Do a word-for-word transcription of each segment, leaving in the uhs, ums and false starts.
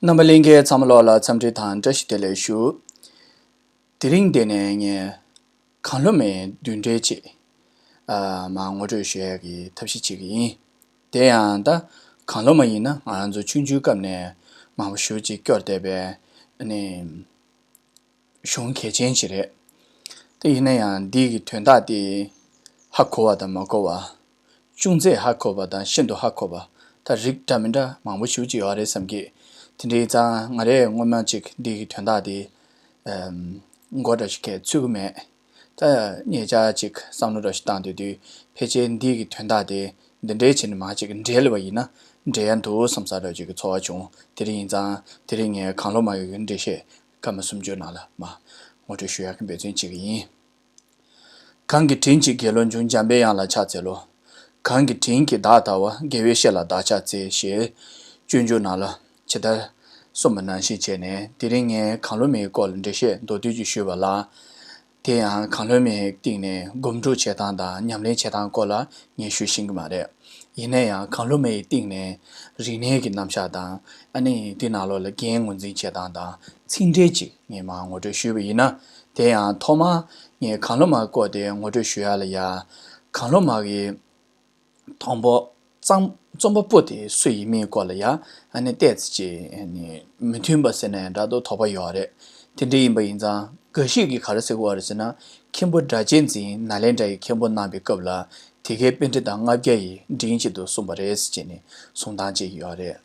རྣམ་པ་ལྷན་རྒྱས་ཚང་མ་ལོགས་ལ་འཚམས་འདྲི་དང་བཀྲ་ཤིས་བདེ་ལེགས་ཞུ། དེ་རིང་འདི་ནས་ངས་གང་བློ་མའི་བདུད་འགྲེལ་ཅིག་ཨ་མར་ངོ་སྤྲོད་ཞུ་ཡག་གི་ཐབས་ཤེས་བྱེད་ཀྱི་ཡིན། དེ་ཡང་ད་གང་བློ་མ་ཡིན་ན་ང་རང་ཚོ་ཆུང་ཆུང་སྐབས་ནས་མང་པོ་ཞེ་ཅིག་སྐྱོར་བསྡད་པའི་ཨ་ནི་གཞུང་གལ་ཆེན་ཞིག་རེད། དེ་ཡིན་ན་ཡང་འདི་གི་དོན་དག་དེ་ཧ་གོ་བ་དང་མ་གོ་བ། ཅུང་ཟད་ཧ་གོ་བ་དང་ཤིན་ཏུ་ཧ་གོ་བ། ད་རིགས་འདྲ་མི་འདྲ་མང་པོ་ཞེ་ཅིག་ཡོད་རེད་བསམ་གི། དེ་འདྲའི་ཙང་ང་རས་སྔོན་མ་ཅིག་འདི་གི་དོན་དག་དེ་ཨམ་མགོ་འདྲ་ཞིག་གས་ཚོད་ཀྱི་མེད། ད་ཉེ་ཆར་ཅིག་བསམ་བློ་འདྲ་ཞིག་བཏང་དུས་དུས་ཕལ་ཆེར་འདི་གི་དོན་དག་དེ་འདི་འདྲའི་བྱས་ནས་མར་ཅིག་འགྲེལ་བ་ཡིན་ན་འགྲེལ་ཡ་འདུག་བསམ་ས་འདྲ་ཅིག་གི་ཚོར་བ་བྱུང་། དེ་རིང་ཡིན་ཙང་དེ་རིང་ངས་གང་བློ་མ་ཡི་གི་འགྲེལ་བཤད་སྐར་མ་སུམ་ཅུ་ནང་ལ་མར་ངོ་སྤྲོད་ཞུ་ཡག་གི་འབད་བརྩོན་བྱེད་ཀྱི་ཡིན། གང་གི་དྲིན་གྱིས་དགེ་བློ་འབྱུང་། འཇམ་པའི་དབྱངས་ལ་ཕྱག་འཚལ་ལོ། གང་གི་དྲིན་གྱིས་བདག་དར་བ། དགེ་བའི་བཤེས་ལ་བདག་ཕྱག་འཚལ་ཞེས་སྤྱོད་འཇུག་ནང་ལ་ཇི་ལྟར་གསུངས་པ་ནང་བཞིན་བྱས་ནས་དེ་རིང་ངས་གང་བློ་མའི་སྐོར་ལ་འགྲེལ་བཤད་མདོར་བསྡུས་ཅིག་ཞུས་པ་ལ། དེ་ཡང་གང་བློ་མའི་སྟེང་ནས་སྒོམ་སྒྲུབ་བྱེད་སྟངས་དང་ཉམས་ལེན་བྱེད་སྟངས་སྐོར་ལ་ངས་ཞུ་ཤེས་ཀྱི་མ་རེད། ཡིན་ན་ཡང་གང་བློ་མའི་སྟེང་ནས་རིག་གནས་ཀྱི་རྣམ་གཞག་དང་ཨ་ནི་དེ་ནང་ལོགས་ལ་རྒྱན་ངོས་འཛིན་བྱེད་སྟངས་དང་ཚིག་འགྲེལ་ཅིག་ངས་མར་ངོ་སྤྲོད་ཞུས་པ་ཡིན་ན། དེ་ཡང་ཐོག་མར་ངས་གང་བློ་མ་སྐོར་དེ་ངོ་སྤྲོད་ཞུ་ཡ་ལ་ཡ། གང་བློ་མ་གི་དང་པོ་རྩོམ་རྩོམ་པ་པོ་དེ་སུ་ཡིན་མིན་སྐོར་ལ་ཡ་ཨ་ནི་ཏོག་ཙམ་ཅིག་ནི་མི་མཐུན་པ་ཟེར་ན་ཡང་འདྲ་འདུག་དོགས་པ་ཡོད་རེད། དེ་འདྲ་ཡིན་པ་ཡིན་ཙང་འགའ་ཞིག་གིས་ག་རེ་ཟེར་གི་ཡོད་རེད་ཟེར་ན། མཁན་པོ་སྒྲ་གཅན་འཛིན་ནཱ་ལེནྡྲ་ཡི་མཁན་པོ་གནང་བའི་སྐབས་ལ་དེ་གའི་པཎྜི་ཏ་ལྔ་བརྒྱ་ཡིས་མགྲིན་གཅིག་ཏུ་གསུངས་པ་རེད་ཟེར་བྱས་ནས་གསུང་སྟངས་ཅིག་ཡོད་རེད།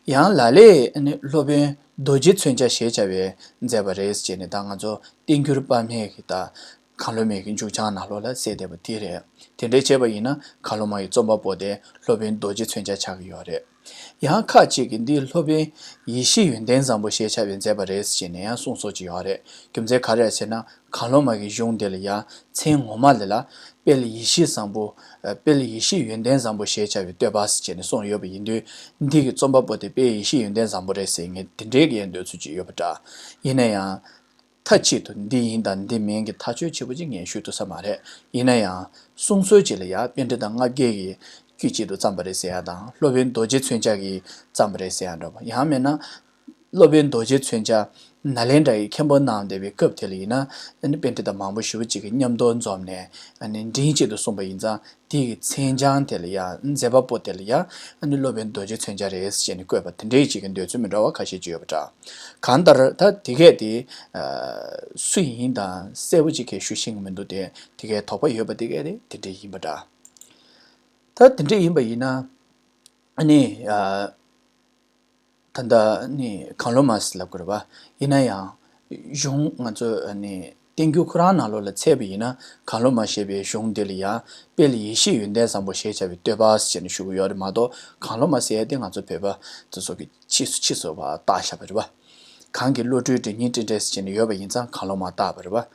ཡང་ལ་ལས་ཨ་ནི་སློབ་དཔོན་རྡོ་རྗེ་མཚོན་ཆ་ཞེས་བྱ་བས་མཛད་པ་རེད་ཟེར་བྱས་ནས་ད་ང་ཚོ་བསྟན་འགྱུར་དཔག་མེད་ཀྱི་ད་གང་བློ་མའི་གི་མཇུག་བྱང་ནང་ལོགས་ལ་གསལ་བསྡད་པ་དེ་རེད། དེ་འདྲའི་བྱས་པ་ཡིན་ན་གང་བློ་མ་ཡི་རྩོམ་པ་པོ་དེ་སློབ་དཔོན་རྡོ་རྗེ་མཚོན་ཆ་ཆགས་ཀྱི་ཡོད་རེད། ཡང་ཁ་ཅིག་གིས་འདི་སློབ་དཔོན་ཡེ་ཤེས་ཡོན་ཏན་བཟང་པོ་ཞེས་བྱ་བས་མཛད་པ་རེད་ཟེར་ནས་ཡང་གསུངས་སོགས་ཀྱི་ཡོད་རེད། རྒྱུ་མཚན་ག་རེ་རེད་ཟེར་ན། གང་བློ་མ་གི་གཞུང་དེ་ལ་ཡང་མཚན་ངོ་མ་ལས་ལ་དཔལ་ཡེ་ཤེས་བཟང་པོ། ཨ་དཔལ་ཡེ་ཤེས་ཡོན་ཏན་བཟང་པོ་ཞེས་བྱ་བའི་བསྟོད་པ་ཟེར་བྱས་ནས་གསུངས་ཡོད་པ་ཡིན་དུས། འདི་གི་རྩོམ་པ་པོ་དེ་དཔལ་ཡེ་ཤེས་ཡོན་ཏན་བཟང་པོ་རེད་ཟེར་མཁན་དེ་འདྲའི་གི་འདོད་ཚུལ་ཅིག་ཡོད་པ་འདྲ། ཡིན་ན་ཡང་། མཐའ་གཅིག་ཏུ་འདི་ཡིན་དང་འདི་མིན་གྱི་ཐག་གཅོད་བྱེད་པོ་ཅིག་ངས་ཞུ་ཐུབ་ས་མ་རེད། ཡིན་ན་ཡང་། གསུང་སྲོལ་ཅིག་ལ་ཡང་པཎྜི་ཏ་ལྔ་བརྒྱ་གིས་དཀྱུས་གཅིག་ཏུ་བརྩམས་པ་རེད་ཟེར་ཡ་དང་སློབ་དཔོན་རྡོ་རྗེ་མཚོན་ཆ་གིས་བརྩམས་པ་རེད་ཟེར་ཡ་འདྲ་པོ། ཡང་མིན་ན། སློབ་དཔོན་རྡོ་རྗེ་མཚོན་ཆ་ནཱ་ལེནྡྲ་ཡི་མཁན་པོ་གནང་བསྡད་པའི་སྐབས་དེ་ལ་ཡིན་ན། ཨ་ནི་པཎྜི་ཏ་མང་པོ་ཞེ་པོ་ཅིག་གིས་མཉམ་དུ་འཛོམས་ནས་ཨ་ནི་མགྲིན་གཅིག་ཏུ་གསུངས་པ་ཡིན་ཙང་། དེ་གི་མཚན་བྱང་དེ་ལ་ཡང་མཛད་པ་པོ་དེ་ལ་ཡང་ཨ་ནི་སློབ་དཔོན་རྡོ་རྗེ་མཚོན་ཆ་རེད་ཟེར་ནས་བཀོད་པ་དེ་འདྲའི་ཅིག་གི་འདོད་ཚུལ་མི་འདྲ་བ་ཁ་ཤས་ཅིག་ཡོད་པ་འདྲ། གང་ལྟར་ད་དེ་གས་དེ་ཨ་སུ་ཡིན་དང་གསལ་པོ་ཅིག་གས་ཞུ་ཤེས་ཀྱི་མི་འདུག་སྟེ། དེ་གས་དོགས་པ་ཡོད་པ་དེ་གས་དེ་དེ་འདྲ་ཡིན་པ་འདྲ། ད་དེ་འདྲ་ཡིན་པ་ཡིན་ན་ཨ་ནི་ཨ། ད་ལྟ་ནི་གང་བློ་མ་ཟེར་ལབ་དགོས་རེད་པ། ཡིན་ན་ཡང་། གཞུང་ང་ཚོ་ནི་བསྟན་འགྱུར་ཁོ་རང་ནང་ལོགས་ལ་འཚོལ་བ་ཡིན་ན། གང་བློ་མ་ཞེས་པའི་གཞུང་འདི་ལ་ཡང་དཔལ་ཡེ་ཤེས་ཡོན་ཏན་བཟང་པོ་ཞེས་བྱ་བའི་བསྟོད་པ་ཟེར་ནས་ཞུ་གི་ཡོད་རེད་མ་གཏོགས། གང་བློ་མ་ཟེར་ཡ་དེ་ང་ཚོ་བོད་པ་དེ་ཚོ་གིས་ཕྱིས་སུ་ཕྱིས་སུ་བ་བཏགས་བཞག་པ་རེད་པ། གང་གི་བློ་གྲོས་སྒྲིབ་གཉིས་སྤྲིན་བྲལ་ཟེར་ནས་ཡོད་པ་ཡིན་ཙང་གང་བློ་མ་བཏགས་པ་རེད་པ།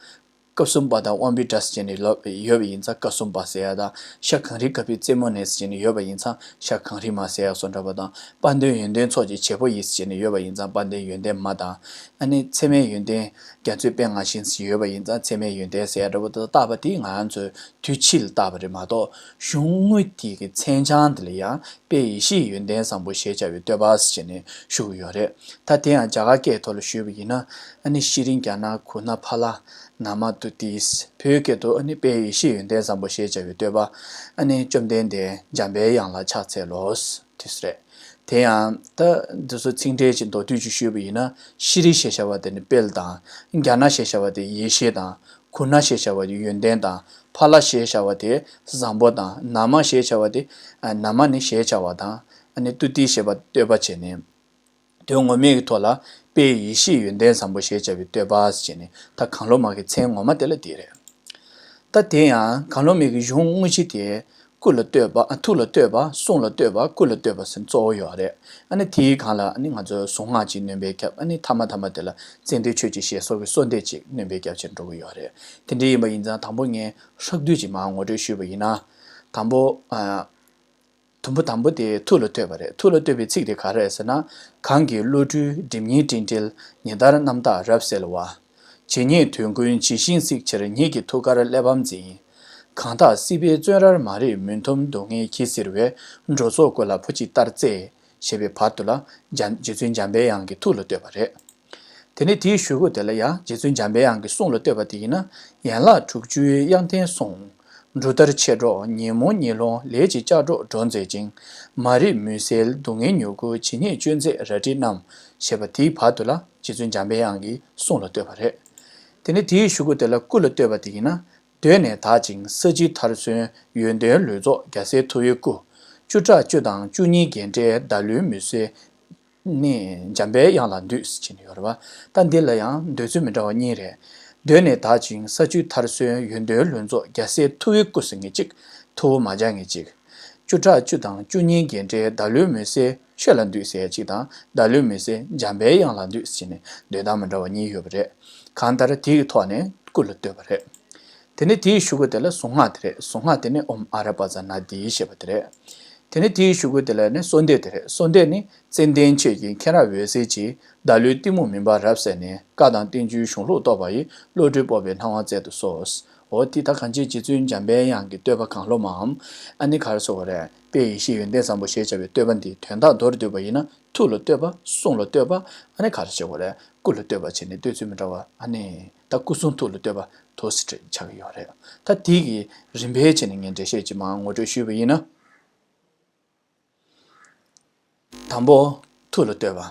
སྐབས་གསུམ་པ་དང་དབང་པོའི་སྒྲ་ཟེར་ནས་ལབ་ཡོད་པ་ཡིན་ཙང་སྐབས་གསུམ་པ་ཟེར་ཡ་དང་། ཤ་གངས་རིའི་བཀབ་པའི་རྩེ་མོ་ནས་ཟེར་ནས་ཡོད་པ་ཡིན་ཙང་ཤ་གངས་རི་མ་ཟེར་ཡ་སོགས་འདྲ་པོ་དང་། དཔལ་ལྡན་ཡོན་ཏན་ཚོགས་ཀྱི་བྱེད་པོ་ཡིས་ཟེར་ནས་ཡོད་པ་ཡིན་ཙང་དཔལ་ལྡན་ཡོན་ཏན་མ་དང་། ཨ་ནི་ཚད་མེད་ཡོན་ཏན་རྒྱ་མཚོའི་དཔལ་མངའ་ཞིང་ཟེར་ཡོད་པ་ཡིན་ཙང་ཚད་མེད་ཡོན་ཏན་ཟེར་ཡ་འདྲ་པོ་དང་བཏགས་པ་དེ་ང་རང་ཚོའི་དུས་ཕྱིས་ལ་བཏགས་པ་རེད་མ་གཏོགས། གཞུང་དངོས་དེ་གི་མཚན་བྱང་དེ་ལ་ཡང་དཔལ་ཡེ་ཤེས་ཡོན་ཏན་བཟང་པོ་ཞེས་བྱ་བའི་བསྟོད་པ་ཟེར་ནས་ཞུ་གི་ཡོད་རེད། ད་དེ་ཡང་རྒྱ་གར་སྐད་ཐོག་ལ་ཞུས་པ་ཡིན་ན། ཨ་ནི་ཤྲཱི་རྒྱ་ནག་གུ་ཎ་ཕ་ལ། ན་མ་ཏུ་ཏི། བོད་སྐད་དུ་ཨ་ནི་དཔལ་ཡེ་ཤེས་ཡོན་ཏན་བཟང་པོ་ཞེས་བྱ་བའི་བསྟོད་པ། ཨ་ནི་བཅོམ་ལྡན་འདས་འཇམ་པའི་དབྱངས་ལ་ཕྱག་འཚལ་ལོ། དེ་རེད། དེ་ཡང་ད་འདི་ཚོ་ཚིག་འགྲེལ་གྱི་མདོར་བསྡུས་ཅིག་ཞུས་པ་ཡིན་ན། ཤྲཱི་ཞེས་བྱ་བ་དེ་ནི་དཔལ་དང་། རྒྱ་ནག་ཞེས་བྱ་བ་དེ་ཡེ་ཤེས་དང་། གུ་ཎ་ཞེས་བྱ་བ་དེ་ཡོན་ཏན་དང་། ཕ་ལ་ཞེས་བྱ་བ་དེ་བཟང་པོ་དང་། ན་མ་ཞེས་བྱ་བ་དེ། ཨ་ན་མ་ནི་ཞེས་བྱ་བ་དང་། ཨ་ནི་ཏུ་ཏི་ཞེས་པ་བསྟོད་པ་བྱས་ནས། དོན་ངོ་མའི་གི་ཐོག་ལ་དཔལ་ཡེ་ཤེས་ཡོན་ཏན་བཟང་པོ་ཞེས་བྱ་བའི་བསྟོད་པ་ཟེར་བྱས་ནས་ད་གང་བློ་མ་གི་མཚན་ངོ་མ་དེ་ལ་དེ་རེད། ད་དེ་ཡང་གང་བློ་མའི་གི་གཞུང་དངོས་གཞི་དེ་སྐུ་ལ་བསྟོད་པ། ཨ་ཐུགས་ལ་བསྟོད་པ། གསུང་ལ་བསྟོད་པ། སྐུ་ལ་བསྟོད་པ་ཟེར་གཙོ་བོ་ཡོད་རེད། ཨ་ནི་དེའི་སྒང་ལ་ཨ་ནི་ང་ཚོས་གཟུངས་སྔགས་ཅིག་སྣོན་པའི་སྐབས། ཨ་ནི་ཐ་མ་ཐ་མ་དེ་ལ་ཙན་དན་ཆོས་ཀྱི་ཞལ་སོགས་ཀྱི་གསོལ་འདེབས་ཅིག་སྣོན་པའི་སྐབས་ཅིག་འགྲོ་གི་ཡོད་རེད། དེ་འདྲ་ཡིན་པ་ཡིན་ཙང་དང་པོ་ངས་ཧྲག་བསྡུས་ཅིག་མར་ངོ་སྤྲོད་ཞུས་པ་ཡིན་ན། དང་པོ། ཨ། དུམ་བུ་དང་པོ་དེ་ཐུགས་ལ་བསྟོད་པ་རེད། ཐུགས་ལ་བསྟོད་པའི་ཚིག་དེ་ག་རེ་རེད་ཟེར་ན། གང་གི་བློ་གྲོས་སྒྲིབ་གཉིས་སྤྲིན་བྲལ། ཉི་ལྟར་རྣམ་དག་རབ་གསལ་བ། ཇི་སྙེད་དོན་ཀུན་ཇི་བཞིན་གཟིགས་ཕྱིར་ཉིད་ཀྱི་ཐུགས་ཀར་གླེགས་བམ་འཛིན། གང་དག་སྲིད་པའི་བཙོན་རར་མ་རིག་མུན་འཐོམས་སྡུག་བསྔལ་གྱིས་གཟིར་བའི། འགྲོ་ཚོགས་ཀུན་ལ་བུ་གཅིག་ལྟར་བརྩེ། ཞེས་པའི་བར་དུ་ལ་འཇམ་རྗེ་བཙུན་འཇམ་པའི་དབྱངས་ཀྱི་ཐུགས་ལ་བསྟོད་པ་རེད། དེ་ནས་དེའི་གཞུག་གུ་དེ་ལ་ཡང་རྗེ་བཙུན་འཇམ་པའི་དབྱངས་ཀྱི་གསུང་ལ་བསྟོད་པ་དེ་ཡིན་ན། ཡན་ལག་དྲུག་ཅུའི་དབྱངས་ལྡན་གསུང་། འབྲུག་ལྟར་མཆེད་གྲོགས་ཉོན་མོངས་གཉིད་སློང་ལས་ཀྱི་ལྕགས་སྒྲོག་སྒྲོག་མཛད་ཅིང་། མ་རིག་མུན་སེལ་སྡུག་བསྔལ་མྱུ་གུ་ཇི་སྙེད་གཅོད་མཛད་རལ་གྲི་བསྣམས། ཞེས་པ་དེའི་བར་དུ་ལ་རྗེ་བཙུན་འཇམ་པའི་དབྱངས་ཀྱི་གསུང་ལ་བསྟོད་པ་རེད། དེ་ནས་དེའི་གཞུག་གུ་དེ་ལ་སྐུ་ལ་བསྟོད་པ་དེ་ཡིན་ན། གདོད་ནས་དག་ཅིང་ས་བཅུའི་མཐར་སོན་ཡོན་ཏན་ལུས་རྫོགས་རྒྱལ་སྲས་ཐུ་བོའི་སྐུ། བཅུ་ཕྲག་བཅུ་དང་བཅུ་གཉིས་རྒྱན་བཀྲའི་བདག་བློའི་མུན་སེལ། ནི་འཇམ་པའི་དབྱངས་ལ་འདུད་ཟེར་བྱས་ནས་ཡོད་རེད་བ། ད་འདི་ལ་ཡང་འདོད་ཚུལ་མི་འདྲ་བ་གཉིས་རེད། གདོད་ནས་དག་ཅིང་ས་བཅུའི་མཐར་སོན་ཡོན་ཏན་ལུས་རྫོགས་རྒྱལ་སྲས་ཐུ་བོའི་སྐུ་ཟེར་མཁན་གཅིག་ཐུ་བོ་མ་སྦྱར་མཁན་གཅིག་བཅུ་ཕྲག་བཅུ་དང་བཅུ་གཉིས་རྒྱན་བཀྲའི་བདག་བློའི་མུན་སེལ་ཆོས་ལ་འདུད་ཟེར་ཡ་གཅིག་དང་བདག་བློའི་མུན་སེལ་འཇམ་པའི་དབྱངས་ལ་འདུད་ཟེར་བྱས་ནས་འདོད་སྟངས་མི་འདྲ་བ་གཉིས་ཡོད་པ་རེད། གང་ལྟར་དེའི་ཐོག་ནས་སྐུ་ལ་བསྟོད་པ་རེད། དེ་ནས་དེའི་གཞུག་གུ་དེ་ལ་གཟུངས་སྔགས་དེ་རེད། གཟུངས་སྔགས་དེ་ནི་ཨོཾ་ཨ་ར་པ་ཛ་ན་དྷཱིཿ་ཞེས་པ་དེ་རེད། དེ་ནས་དེའི་གཞུག་གུ་དེ་ལ་ནི་གསོལ་འདེབས་དེ་རེད། གསོལ་འདེབས་ནི། ཙནྡན་ཆོས་ཀྱི་མཁྱེན་རབ་འོད་ཟེར་གྱིས། བདག་བློའི་གཏི་མུག་མུན་པ་རབ་བསལ་ནས། བཀའ་དང་བསྟན་བཅོས་གཞུང་ལུགས་རྟོགས་པ་ཡི། བློ་གྲོས་སྤོབས་པའི་སྣང་བ་སྩལ་དུ་གསོལ། འོ་དེ་ད་གང་ཅི་རྗེ་བཙུན་འཇམ་པའི་དབྱངས་ཀྱི་བསྟོད་པ་གང་བློ་མའམ། ཨ་ནི་ག་རེ་ཟེར་དགོས་རེད། དཔལ་ཡེ་ཤེས་ཡོན་ཏན་བཟང་པོ་ཞེས་བྱ་བའི་བསྟོད་པ་འདིའི་དོན་དག་མདོར་བསྡུས་པ་ཡིན་ན། ཐུགས་ལ་བསྟོད་པ། གསུང་ལ་བསྟོད་པ། ཨ་ནི་ག་རེ་ཟེར་དགོས་རེད། སྐུ་ལ་བསྟོད་པ་བྱས་ནས་བསྟོད་ཚུལ་མི་འདྲ་བ། ཨ་ནི་ད་སྐུ་གསུང་ཐུགས་ལ་བསྟོད་པ་དུ་སི་ཁྲིད་ཆགས་ཀྱི་ཡོད་རེད། ད་དེ་གི་རིམ་པས་བྱས་ནས་ངས་འགྲེལ་བཤད་ཅིག་མར་ངོ་སྤྲོད་ཞུས་པ་ཡིན་ན། དང་པོ། ཐུགས་ལ་བསྟོད་པ།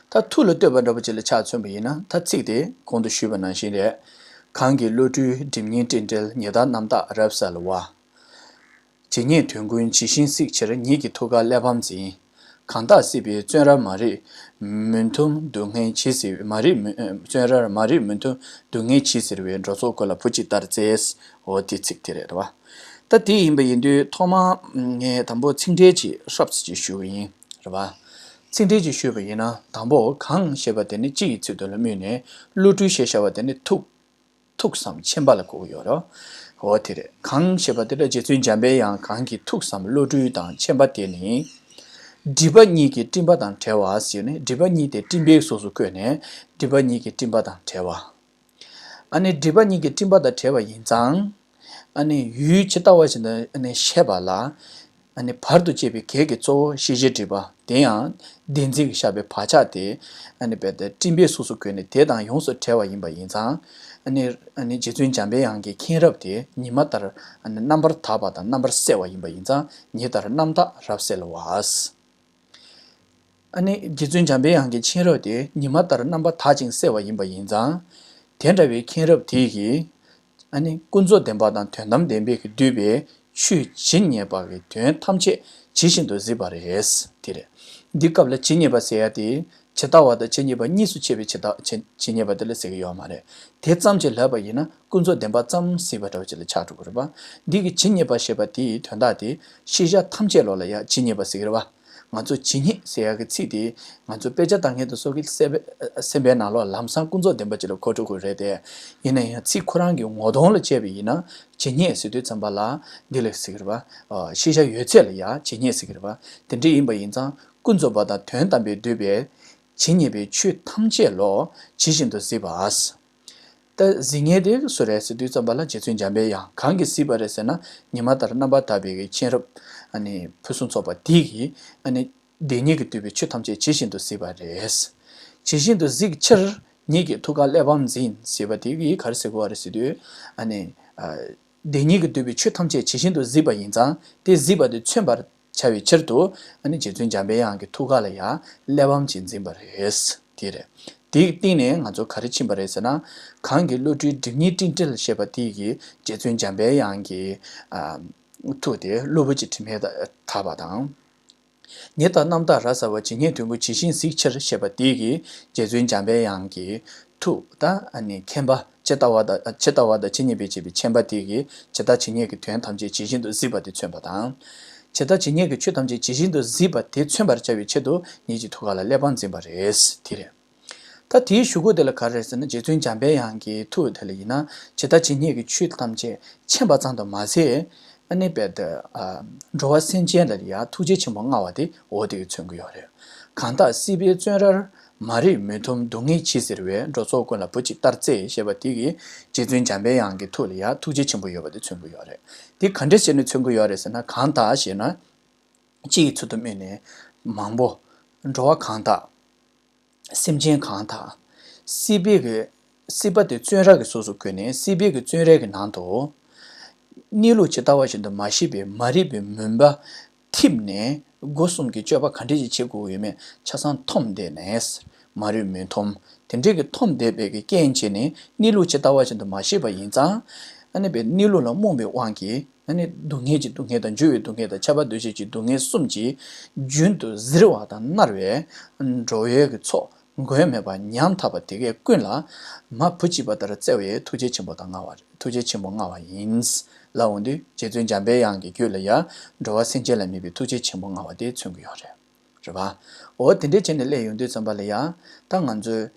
ད་ཐུགས་ལ་བསྟོད་པ་འདྲ་པོ་ཅིག་ལ་ཆ་མཚོན་པ་ཡིན་ན། ད་ཚིག་དེ་གོང་དུ་ཞུས་པ་ནང་བཞིན་རེད། གང་གི་བློ་གྲོས་སྒྲིབ་གཉིས་སྤྲིན་བྲལ། ཉི་ཟླ་རྣམ་དག་རབ་གསལ་བ། ཇི་སྙེད་དོན་ཀུན་ཇི་བཞིན་གཟིགས་ཕྱིར། ཉིད་ཀྱི་ཐུགས་ཀར་གླེགས་བམ་འཛིན། གང་དག་སྲིད་པའི་བཙོན་རར་མ་རིག་མུན་འཐུམས་སྡུག་བསྔལ་ཇི་སྲིད། མ་རིག་མུན་བཙོན་རར་མ་རིག་མུན་འཐུམས་སྡུག་བསྔལ་ཇི་སྲིད་པའི། འགྲོ་ཚོགས་ཀུན་ལ་བུ་གཅིག་ལྟར་བརྩེ། འོ་དེ་ཚིག་དེ་རེད་བ། ད་དེ་ཡིན་པ་ཡིན་དུས་ཐོག་མར་ངས་དང་པོ་ཚིག་འགྲེལ་གྱི་ཧྲབ་ཙམ་ཅིག་ཞུ་གི་ཡིན། རེད་བ། ཚིག་འགྲེལ་གྱི་ཞུས་པ་ཡིན་ན། དང་པོ་གང་ཞེས་པ་དེ་ནི་སྤྱི་ཡི་ཚིག་དོན་ལ་སྨོས་ནས། བློ་གྲོས་ཞེས་བྱ་བ་དེ་ནི་ཐུགས། ཐུགས་སམ་མཁྱེན་པ་ལ་གོ་གི་ཡོད་རེད། འོ་དེ་རེད། གང་ཞེས་པ་དེ་ལ་རྗེ་བཙུན་འཇམ་པའི་དབྱངས་གང་གི་ཐུགས་སམ་བློ་གྲོས་དང་མཁྱེན་པ་དེ་ནི། སྒྲིབ་པ་གཉིས་ཀྱི་སྤྲིན་པ་དང་བྲལ་བ་ཟེར་ནས། སྒྲིབ་པ་གཉིས་དེ་སྤྲིན་པའི་གཟུགས་སུ་བཀོད་ནས། སྒྲིབ་པ་གཉིས་ཀྱི་སྤྲིན་པ་དང་བྲལ་བ། ཨ་ནི་སྒྲིབ་པ་གཉིས་ཀྱི་སྤྲིན་པ་དང་བྲལ་བ་ཡིན་ཙང་། ཨ་ནི་ཡུལ་ཇི་ལྟ་བ་བཞིན་དུ་ཨ་ནི་ཤེས་པ་ལ། ཨ་ནི་བར་དུ་གཅོད་པའི་གེགས་ཀྱི་གཙོ་བོ་ཤེས་བྱའི་སྒྲིབ་པ། དེ་ཡང་བདེན་འཛིན་གྱིས་བཞག་པའི་བག་ཆགས་དེ། ཨ་ནི་རྦད་དེ་སྤྲིན་པའི་གཟུགས་སུ་བཀོད་ནས་དེ་དང་ཡོངས་སུ་བྲལ་བ་ཡིན་པ་ཡིན་ཙང་། ཨ་ནི་ཨ་ནི་རྗེ་བཙུན་འཇམ་པའི་དབྱངས་ཀྱི་མཁྱེན་རབ་དེ་ཉི་མ་ལྟར་ཨ་ནི་རྣམ་པར་དག་པ་དང་རྣམ་པར་གསལ་བ་ཡིན་པ་ཡིན་ཙང་། ཉི་ལྟར་རྣམ་དག་རབ་གསལ་བ། ཨ་ནི་རྗེ་བཙུན་འཇམ་པའི་དབྱངས་ཀྱི་མཁྱེན་རབ་དེ་ཉི་མ་ལྟར་རྣམ་པར་དག་ཅིང་གསལ་བ་ཡིན་པ་ཡིན་ཙང་། དེ་འདྲ་བའི་མཁྱེན་རབ་དེ་གིས། ཨ་ནི་ཀུན་རྫོབ་བདེན་པ་དང་དོན་དམ་བདེན་པས་བསྡུས་པའི་ཆོས་ཇི་སྙེད་པ་གི་དོན་ཐམས་ཅད་ཇི་བཞིན་དུ་གཟིགས་པ་རེད། དེ་རེད། འདི་སྐབས་ལ་ཇི་སྙེད་པ་ཟེར་ཡ་དེ། ཇི་ལྟ་བ་དང་ཇི་སྙེད་པ་གཉིས་སུ་ཕྱེ་བའི་ཇི་ལྟ་ཇི་ཇི་སྙེད་པ་དེ་ལ་ཟེར་གྱི་ཡོད་མ་རེད། དེ་ཙམ་གྱིས་ལབ་པ་ཡིན་ན་ཀུན་རྫོབ་བདེན་པ་ཙམ་གཟིགས་པ་འདྲ་བ་ཅིག་ལ་ཆགས་འགྲོ་གི་རེད་པ། འདི་གི་ཇི་སྙེད་པ་ཞེས་པ་དེའི་དོན་དག་དེ། ཤེས་བྱ་ཐམས་ཅད་ལོག་ལ་ཡ་ཇི་སྙེད་པ་ཟེར་གྱི་རེད་པ། ང་ཚོ་ཇི་སྙེད་ཟེར་ཡག་གི་ཚིག་དེ་ང་ཚོ་དཔེ་ཆ་ལྟ་མཁན་དེ་ཚོ་གི་སེམས་པའི་སེམས་པའི་ནང་ལོགས་ལམ་སང་ཀུན་རྫོབ་བདེན་པ་ཅིག་ལ་གོ་འགྲོ་གི་རེད་དེ། ཡིན་ན་ཡང་ཚིག་ཁོ་རང་གི་ངོ་གདོང་ལ་དཔྱད་པ་ཡིན་ན་ཇི་སྙེད་ཟེར་དུས་ཙམ་པ་ལ་འདི་ལ་ཟེར་གི་རེད་པ། ཤེས་བྱ་ཡོད་ཚད་ལ་ཡ་ཇི་སྙེད་ཟེར་གི་རེད་པ། དེ་འདྲ་ཡིན་པ་ཡིན་ཙང་ཀུན་རྫོབ་པ་དང་དོན་དམ་པས་བསྡུས་པའི་ཇི་སྙེད་པའི་ཆོས་ཐམས་ཅད་ལོག་ཇི་བཞིན་དུ་གཟིགས་པ། ད་གཟིགས་མཁན་དེ་སུ་རེད་ཟེར་དུས་ཙམ་པ་ལ་རྗེ་བཙུན་འཇམ་པའི་དབྱངས། གང་གིས་གཟིགས་པ་རེད་ཟེར་ན་ཉི་མ་ལྟར་རྣམ་པར་དག་པའི་གི་མཁྱེན་རབ། ཨ་ནི་ཕུན་སུམ་ཚོགས་པ་དེ་གིས་ཨ་ནི་བདེན་གཉིས་ཀྱིས་བསྡུས་པའི་ཆོས་ཐམས་ཅད་ཇི་བཞིན་དུ་གཟིགས་པ་རེད། ཇི་བཞིན་དུ་གཟིགས་ཕྱིར་ཉིད་ཀྱི་ཐུགས་ཀར་གླེགས་བམ་འཛིན་ཟེར་བ་དེ་གིས་ག་རེ་ཟེར་དགོས་པ་རེད་ཟེར་དུས། ཨ་ནི་ཨ་བདེན་གཉིས་ཀྱིས་བསྡུས་པའི་ཆོས་ཐམས་ཅད་ཇི་བཞིན་དུ་གཟིགས་པ་ཡིན་ཙང་དེ་གཟིགས་པ་དེ་མཚོན་པར་བྱ་བའི་ཕྱིར་དུ། ཨ་ནི་རྗེ་བཙུན་འཇམ་པའི་དབྱངས་ཀྱི་ཐུགས་ཀ་ལ་ཡང་གླེགས་བམ་ཅིག་འཛིན་པ་རེད། དེ་རེད། དེའི་སྟེང་ནས་ང་ཚོ་ག་རེ་ཕྱིན་པ་རེད་ཟེར་ན། གང་གི་བློ་གྲོས་སྒྲིབ་གཉིས་སྤྲིན་བྲལ་ཞེས་པ་དེ་གིས་རྗེ་བཙུན་འཇམ་པའི་དབྱངས་ཀྱི་ཨ་ཐུགས་དེ་གློ་བུར་གྱི་དྲི་མས་དག་པ་དང་། ཉི་ལྟར་རྣམ་དག་རབ་གསལ་བ། ཇི་སྙེད་དོན་ཀུན་ཇི་བཞིན་གཟིགས་ཕྱིར་ཞེས་པ་དེ་གིས་རྗེ་བཙུན་འཇམ་པའི་དབྱངས་ཀྱི་ཐུགས་དང་ཨ་ནི་མཁྱེན་པ། ཇི་ལྟ་བ་དང་ཇི་ལྟ་བ་དང་ཇི་སྙེད་པས་བྱས་པའི་མཁྱེན་པ་དེ་གིས་ཇི་ལྟ་ཇི་སྙེད་ཀྱི་དོན་ཐམས་ཅད་ཇི་བཞིན་དུ་གཟིགས་པ་དེ་མཚོན་པ་དང་། ཇི་ལྟ་ཇི་སྙེད་ཀྱི་ཆོས་ཐམས་ཅད་ཇི་བཞིན་དུ་གཟིགས་པ་དེ་མཚོན་པར་བྱ་བའི་ཆེད་དུ་ཉིད་ཀྱི་ཐུགས་ཀ་ལ་གླེགས་བམ་འཛིན་པ་རེད། དེ་རེད། ད་དེའི་གཞུག་གུ་དེ་ལ་ག་རེ་རེད་ཟེར་ན། རྗེ་བཙུན་འཇམ་པའི་དབྱངས་ཀྱི་ཐུགས་དེ་ལ་ཡིན་ན་ཇི་ལྟ་ཇི་སྙེད་ཀྱི་ཆོས་ཐམས་ཅད་མཁྱེན་པ་ཙམ་དུ་མ་ཟད། ཨ་ནི་རྦད་དེ་ཨ་འགྲོ་བ་སེམས་ཅན་ལ་ཡང་ཐུགས་རྗེ་ཆེན་པོ་མངའ་བ་དེ་འོ་དེ་གིས་མཚོན་གྱི་ཡོད་རེད། གང་དག་སྲིད་པའི་བཙོན་རར། མ་རིག་མུན་འཐུམས་སྡུག་བསྔལ་ཇི་སྲིད་པའི། འགྲོ་ཚོགས་ཀུན་ལ་བུ་གཅིག་ལྟར་བརྩེ་ཞེས་པ་དེ་གིས་རྗེ་བཙུན་འཇམ་པའི་དབྱངས་ཀྱི་ཐུགས་ལ་ཡང་ཐུགས་རྗེ་ཆེན་པོ་ཡོད་པ་དེ་མཚོན་གྱི་ཡོད་རེད། དེ་ག་འདྲས་བྱས་ནས་མཚོན་གྱི་ཡོད་རེད་ཟེར་ན། གང་དག་ཞེ་ན། སྤྱི་ཡི་ཚུལ་དུ་སྨོས་ནས་མང་པོ། འགྲོ་བ་གང་དག་སེམས་ཅན་གང་དག་སྲིད་པའི་གི་སྲིད་པ་དེ་བཙོན་ར་གི་གཟུགས་སུ་བཀོད་ནས། སྲིད་པའི་གི་བཙོན་རའི་གི་ནང་དུ་གནས་ལུགས་ཇི་ལྟ་བ་བཞིན་དུ་མ་ཤེས་པའི་མ་རིག་པའི་མུན་པ་འཐིབས་ནས། སྒོ་གསུམ་གྱི་སྤྱོད་པ་ག་འདྲ་ཞིག་བྱེད་དགོས་ཡོད་མེད་ཆ་ཚང་འཐོམས་བསྡད་ནས། མ་རིག་མུན་འཐོམས་དེ་འདྲའི་གི་འཐོམས་བསྡད་པའི་གི་རྐྱེན་བྱས་ནས། གནས་ལུགས་ཇི་ལྟ་བ་བཞིན་དུ་མ་ཤེས་པ་ཡིན་ཙང་། ཨ་ནི་པའི་གནས་ལུགས་ལ་རྨོངས་པའི་དབང་གིས། ཨ་ནི་སྡུག་བསྔལ་གྱི་སྡུག་བསྔལ་དང་། འགྱུར་བའི་སྡུག་བསྔལ་དང་། ཁྱབ་པ་འདུ་བྱེད་ཀྱི་སྡུག་བསྔལ་གསུམ་གྱིས་རྒྱུན་དུ་གཟིར་བ་དང་མནར་བའི་འགྲོ་བའི་གི་ཚོགས་མགོན་མེད་པ་ཉམ་ཐག་པ་དེ་གས་ཀུན་ལ། མ་བུ་གཅིག་པ་ལྟར་བརྩེ་བའི་ཐུགས་རྗེ་ཆེན་པོ་དང་མངའ་བ། ཐུགས་རྗེ་ཆེན་པོ་མངའ་བ་ཡིན། ལབ་འོང་དུས་རྗེ་བཙུན་འཇམ་པའི་དབྱངས་ཀྱི་རྒྱུད་ལ་ཡང་འགྲོ་བ་སེམས་ཅན་ལ་དམིགས་པའི་ཐུགས་རྗེ་ཆེན་པོ་མངའ་བ་དེ་མཚོན་གྱི་ཡོད་རེད། རེད་པ། འོ་དེ་འདྲའི་བྱས་ནས་སླེབས་ཡོང་དུས་ཙམ་པ་ལ་ཡང་། ད་ང་ཚོའི་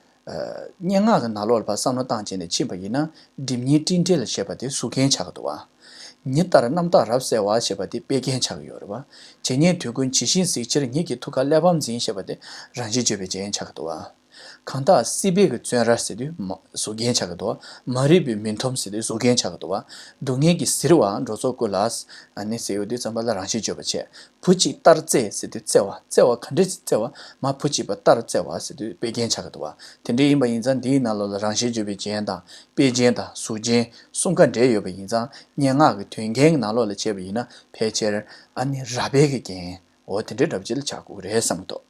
སྙན་ངག་གི་ནང་ལོགས་ལ་ཕར་བསམ་བློ་བཏང་བྱས་ནས་ཕྱིན་པ་ཡིན་ན། སྒྲིབ་གཉིས་སྤྲིན་བྲལ་ཞེས་པ་དེ་གཟུགས་རྒྱན་ཆགས་ཀྱི་འདུག་བ། ཉི་ལྟར་རྣམ་དག་རབ་གསལ་བ་ཞེས་པ་དེ་དཔེ་རྒྱན་ཆགས་ཀྱི་ཡོད་རེད་བ། བྱེད་ཉིད་དུས་ཀུན་ཇི་བཞིན་གཟིགས་ཕྱིར། ཉིད་ཀྱི་ཐུགས་ཀར་གླེགས་བམ་འཛིན་ཞེས་པ་དེ་རང་བཞིན་བརྗོད་པའི་རྒྱན་ཆགས་ཀྱི་འདུག་བ། གང་དག་སྲིད་པའི་གི་བཙོན་རར་ཟེར་དུས་མ་གཟུགས་རྒྱན་ཆགས་ཀྱི་འདུག་བ། མ་རིག་པའི་མུན་འཐོམས་ཟེར་དུས་གཟུགས་རྒྱན་ཆགས་ཀྱི་འདུག་བ། སྡུག་བསྔལ་གྱིས་གཟིར་བ་འགྲོ་ཚོགས་ཀུན་ལ། ཨ་ནི་ཟེར་ཡོང་དུས་ཙམ་པ་ལ་རང་བཞིན་བརྗོད་པ་བྱས། བུ་གཅིག་ལྟར་བརྩེ་ཟེར་དུས་བརྩེ་བ། བརྩེ་བ་ག་འདྲ་ཞིག་བརྩེ་བ། མ་བུ་གཅིག་པ་ལྟར་བརྩེ་བ་ཟེར་དུས་དཔེ་རྒྱན་ཆགས་ཀྱི་འདུག་བ། དེ་འདྲ་ཡིན་པ་ཡིན་ཙང་འདིའི་ནང་ལོགས་ལ་རང་བཞིན་བརྗོད་པའི་རྒྱན་དང་། དཔེ་རྒྱན་དང་། གཟུགས་རྒྱན་གསུམ་ཀ་འདྲེས་ཡོད་པ་ཡིན་ཙང་། སྙན་ངག་གི་དོན་རྒྱན་གྱི་ནང་ལོགས་ལ་བྱས་པ་ཡིན་ན། ཕལ་ཆེར་ཨ་ནི་རལ་པའི་གི་རྒྱན། འོ་དེ་འདྲའི་འདྲ་པོ་ཅིག་ལ་ཆགས་དགོས་ཀྱི་རེད་བསམ་གྱི་འདུག་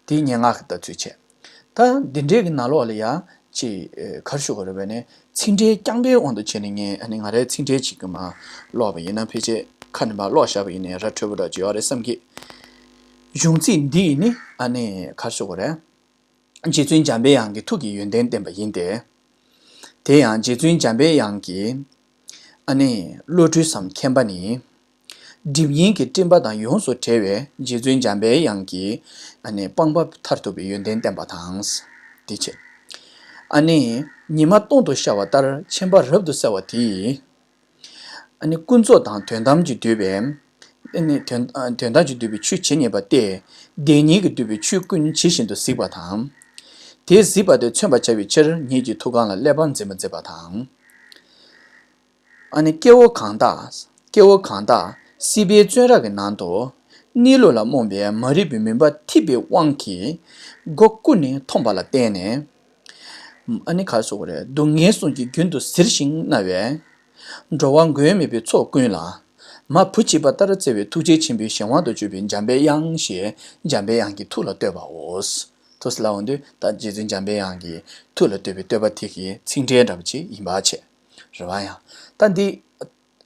དེའི་སྙན་ངག་གི་ལྟ་ཚུལ་བྱས། ད་འདི་འདྲའི་གི་ནང་ལོགས་ལ་ཡང་ཅིག་ཨེ་ག་རེ་ཞུ་དགོས་རེད་པས་ནས། ཚིག་འགྲེལ་རྐྱང་པའི་དབང་དུ་བྱས་ནས་ངས་ཨ་ནི་ང་རའི་ཚིག་འགྲེལ་ཅིག་གི་མར་ཀློག་པ་ཡིན་ན། ཕལ་ཆེར་ཁ་ནས་མར་ཀློག་བཞག་པ་ཡིན་ནའི་ར་འཕྲོད་པོ་འདྲ་ཅིག་ཡོད་རེད་བསམ་གི། གཞུང་ཚིག་འདི་ཡིས་ནི་ཨ་ནི་ག་རེ་ཞུ་དགོས་རེད། རྗེ་བཙུན་འཇམ་པའི་དབྱངས་ཀྱི་ཐུགས་ཀྱི་ཡོན་ཏན་བསྟན་པ་ཡིན་ཏེ། དེ་ཡང་རྗེ་བཙུན་འཇམ་པའི་དབྱངས་ཀྱི་ཨ་ནི་བློ་གྲོས་སམ་མཁྱེན་པ་ནི། སྒྲིབ་གཉིས་ཀྱི་སྤྲིན་པ་དང་ཡོངས་སུ་བྲལ་བའི་རྗེ་བཙུན་འཇམ་པའི་དབྱངས་ཀྱི་ཨ་ནི་སྤངས་པ་མཐར་ཐུག་པའི་ཡོན་ཏན་བསྟན་པ་དང་། དེ་བྱས། ཨ་ནི་ཉི་མ་སྟོང་དུ་ཤར་བ་ལྟར་མཁྱེན་པ་རབ་ཏུ་གསལ་བ་དེས། ཨ་ནི་ཀུན་རྫོབ་དང་དོན་དམ་གྱིས་བསྡུས་པའི། ཨ་ནི་དོན་ཨ་དོན་དམ་གྱིས་བསྡུས་པའི་ཆོས་ཇི་སྙེད་པ་སྟེ། བདེན་གཉིས་ཀྱིས་བསྡུས་པའི་ཆོས་ཀུན་ཇི་བཞིན་དུ་གཟིགས་པ་དང་། དེ་གཟིགས་པ་དེ་མཚོན་པར་བྱ་བའི་ཕྱིར་ཉིད་ཀྱི་ཐུགས་ཀ་ལ་གླེགས་བམ་འཛིན་པ་མཛད་པ་དང་། ཨ་ནི་སྐྱེ་བོ་གང་དག་སྐྱེ་བོ་གང་དག་སྲིད་པའི་བཙོན་ར་གི་ནང་དུ། གནས་ལུགས་ལ་རྨོངས་པའི་མ་རིག་པའི་མུན་པ་འཐིབས་པའི་དབང་གིས། སྒོ་ཀུན་ནས་འཐོམས་པ་ལ་བརྟེན་ནས། ཨ་ནི་ག་རེ་ཟེར་དགོས་རེད། སྡུག་བསྔལ་གསུམ་གྱིས་རྒྱུན་དུ་གཟིར་ཞིང་མནར་བའི། འགྲོ་བ་མགོན་མེད་པའི་ཚོགས་ཀུན་ལ། མ་བུ་གཅིག་པ་ལྟར་བརྩེ་བའི་ཐུགས་རྗེ་ཆེན་པོའི་གཞན་དབང་དུ་གྱུར་པའི་འཇམ་པའི་དབྱངས་ཞེས་འཇམ་པའི་དབྱངས་ཀྱི་ཐུགས་ལ་བསྟོད་པའོ། ཐུགས་ལ་འོང་དུས་ད་རྗེ་བཙུན་འཇམ་པའི་དབྱངས་ཀྱི་ཐུགས་ལ་བསྟོད་པའི་བསྟོད་པ་དེ་གི་ཚིག་འགྲེལ་འདྲ་པོ་ཅིག་ཡིན་པ་བྱས། རེད་བ་ཡང་། ད་འདི།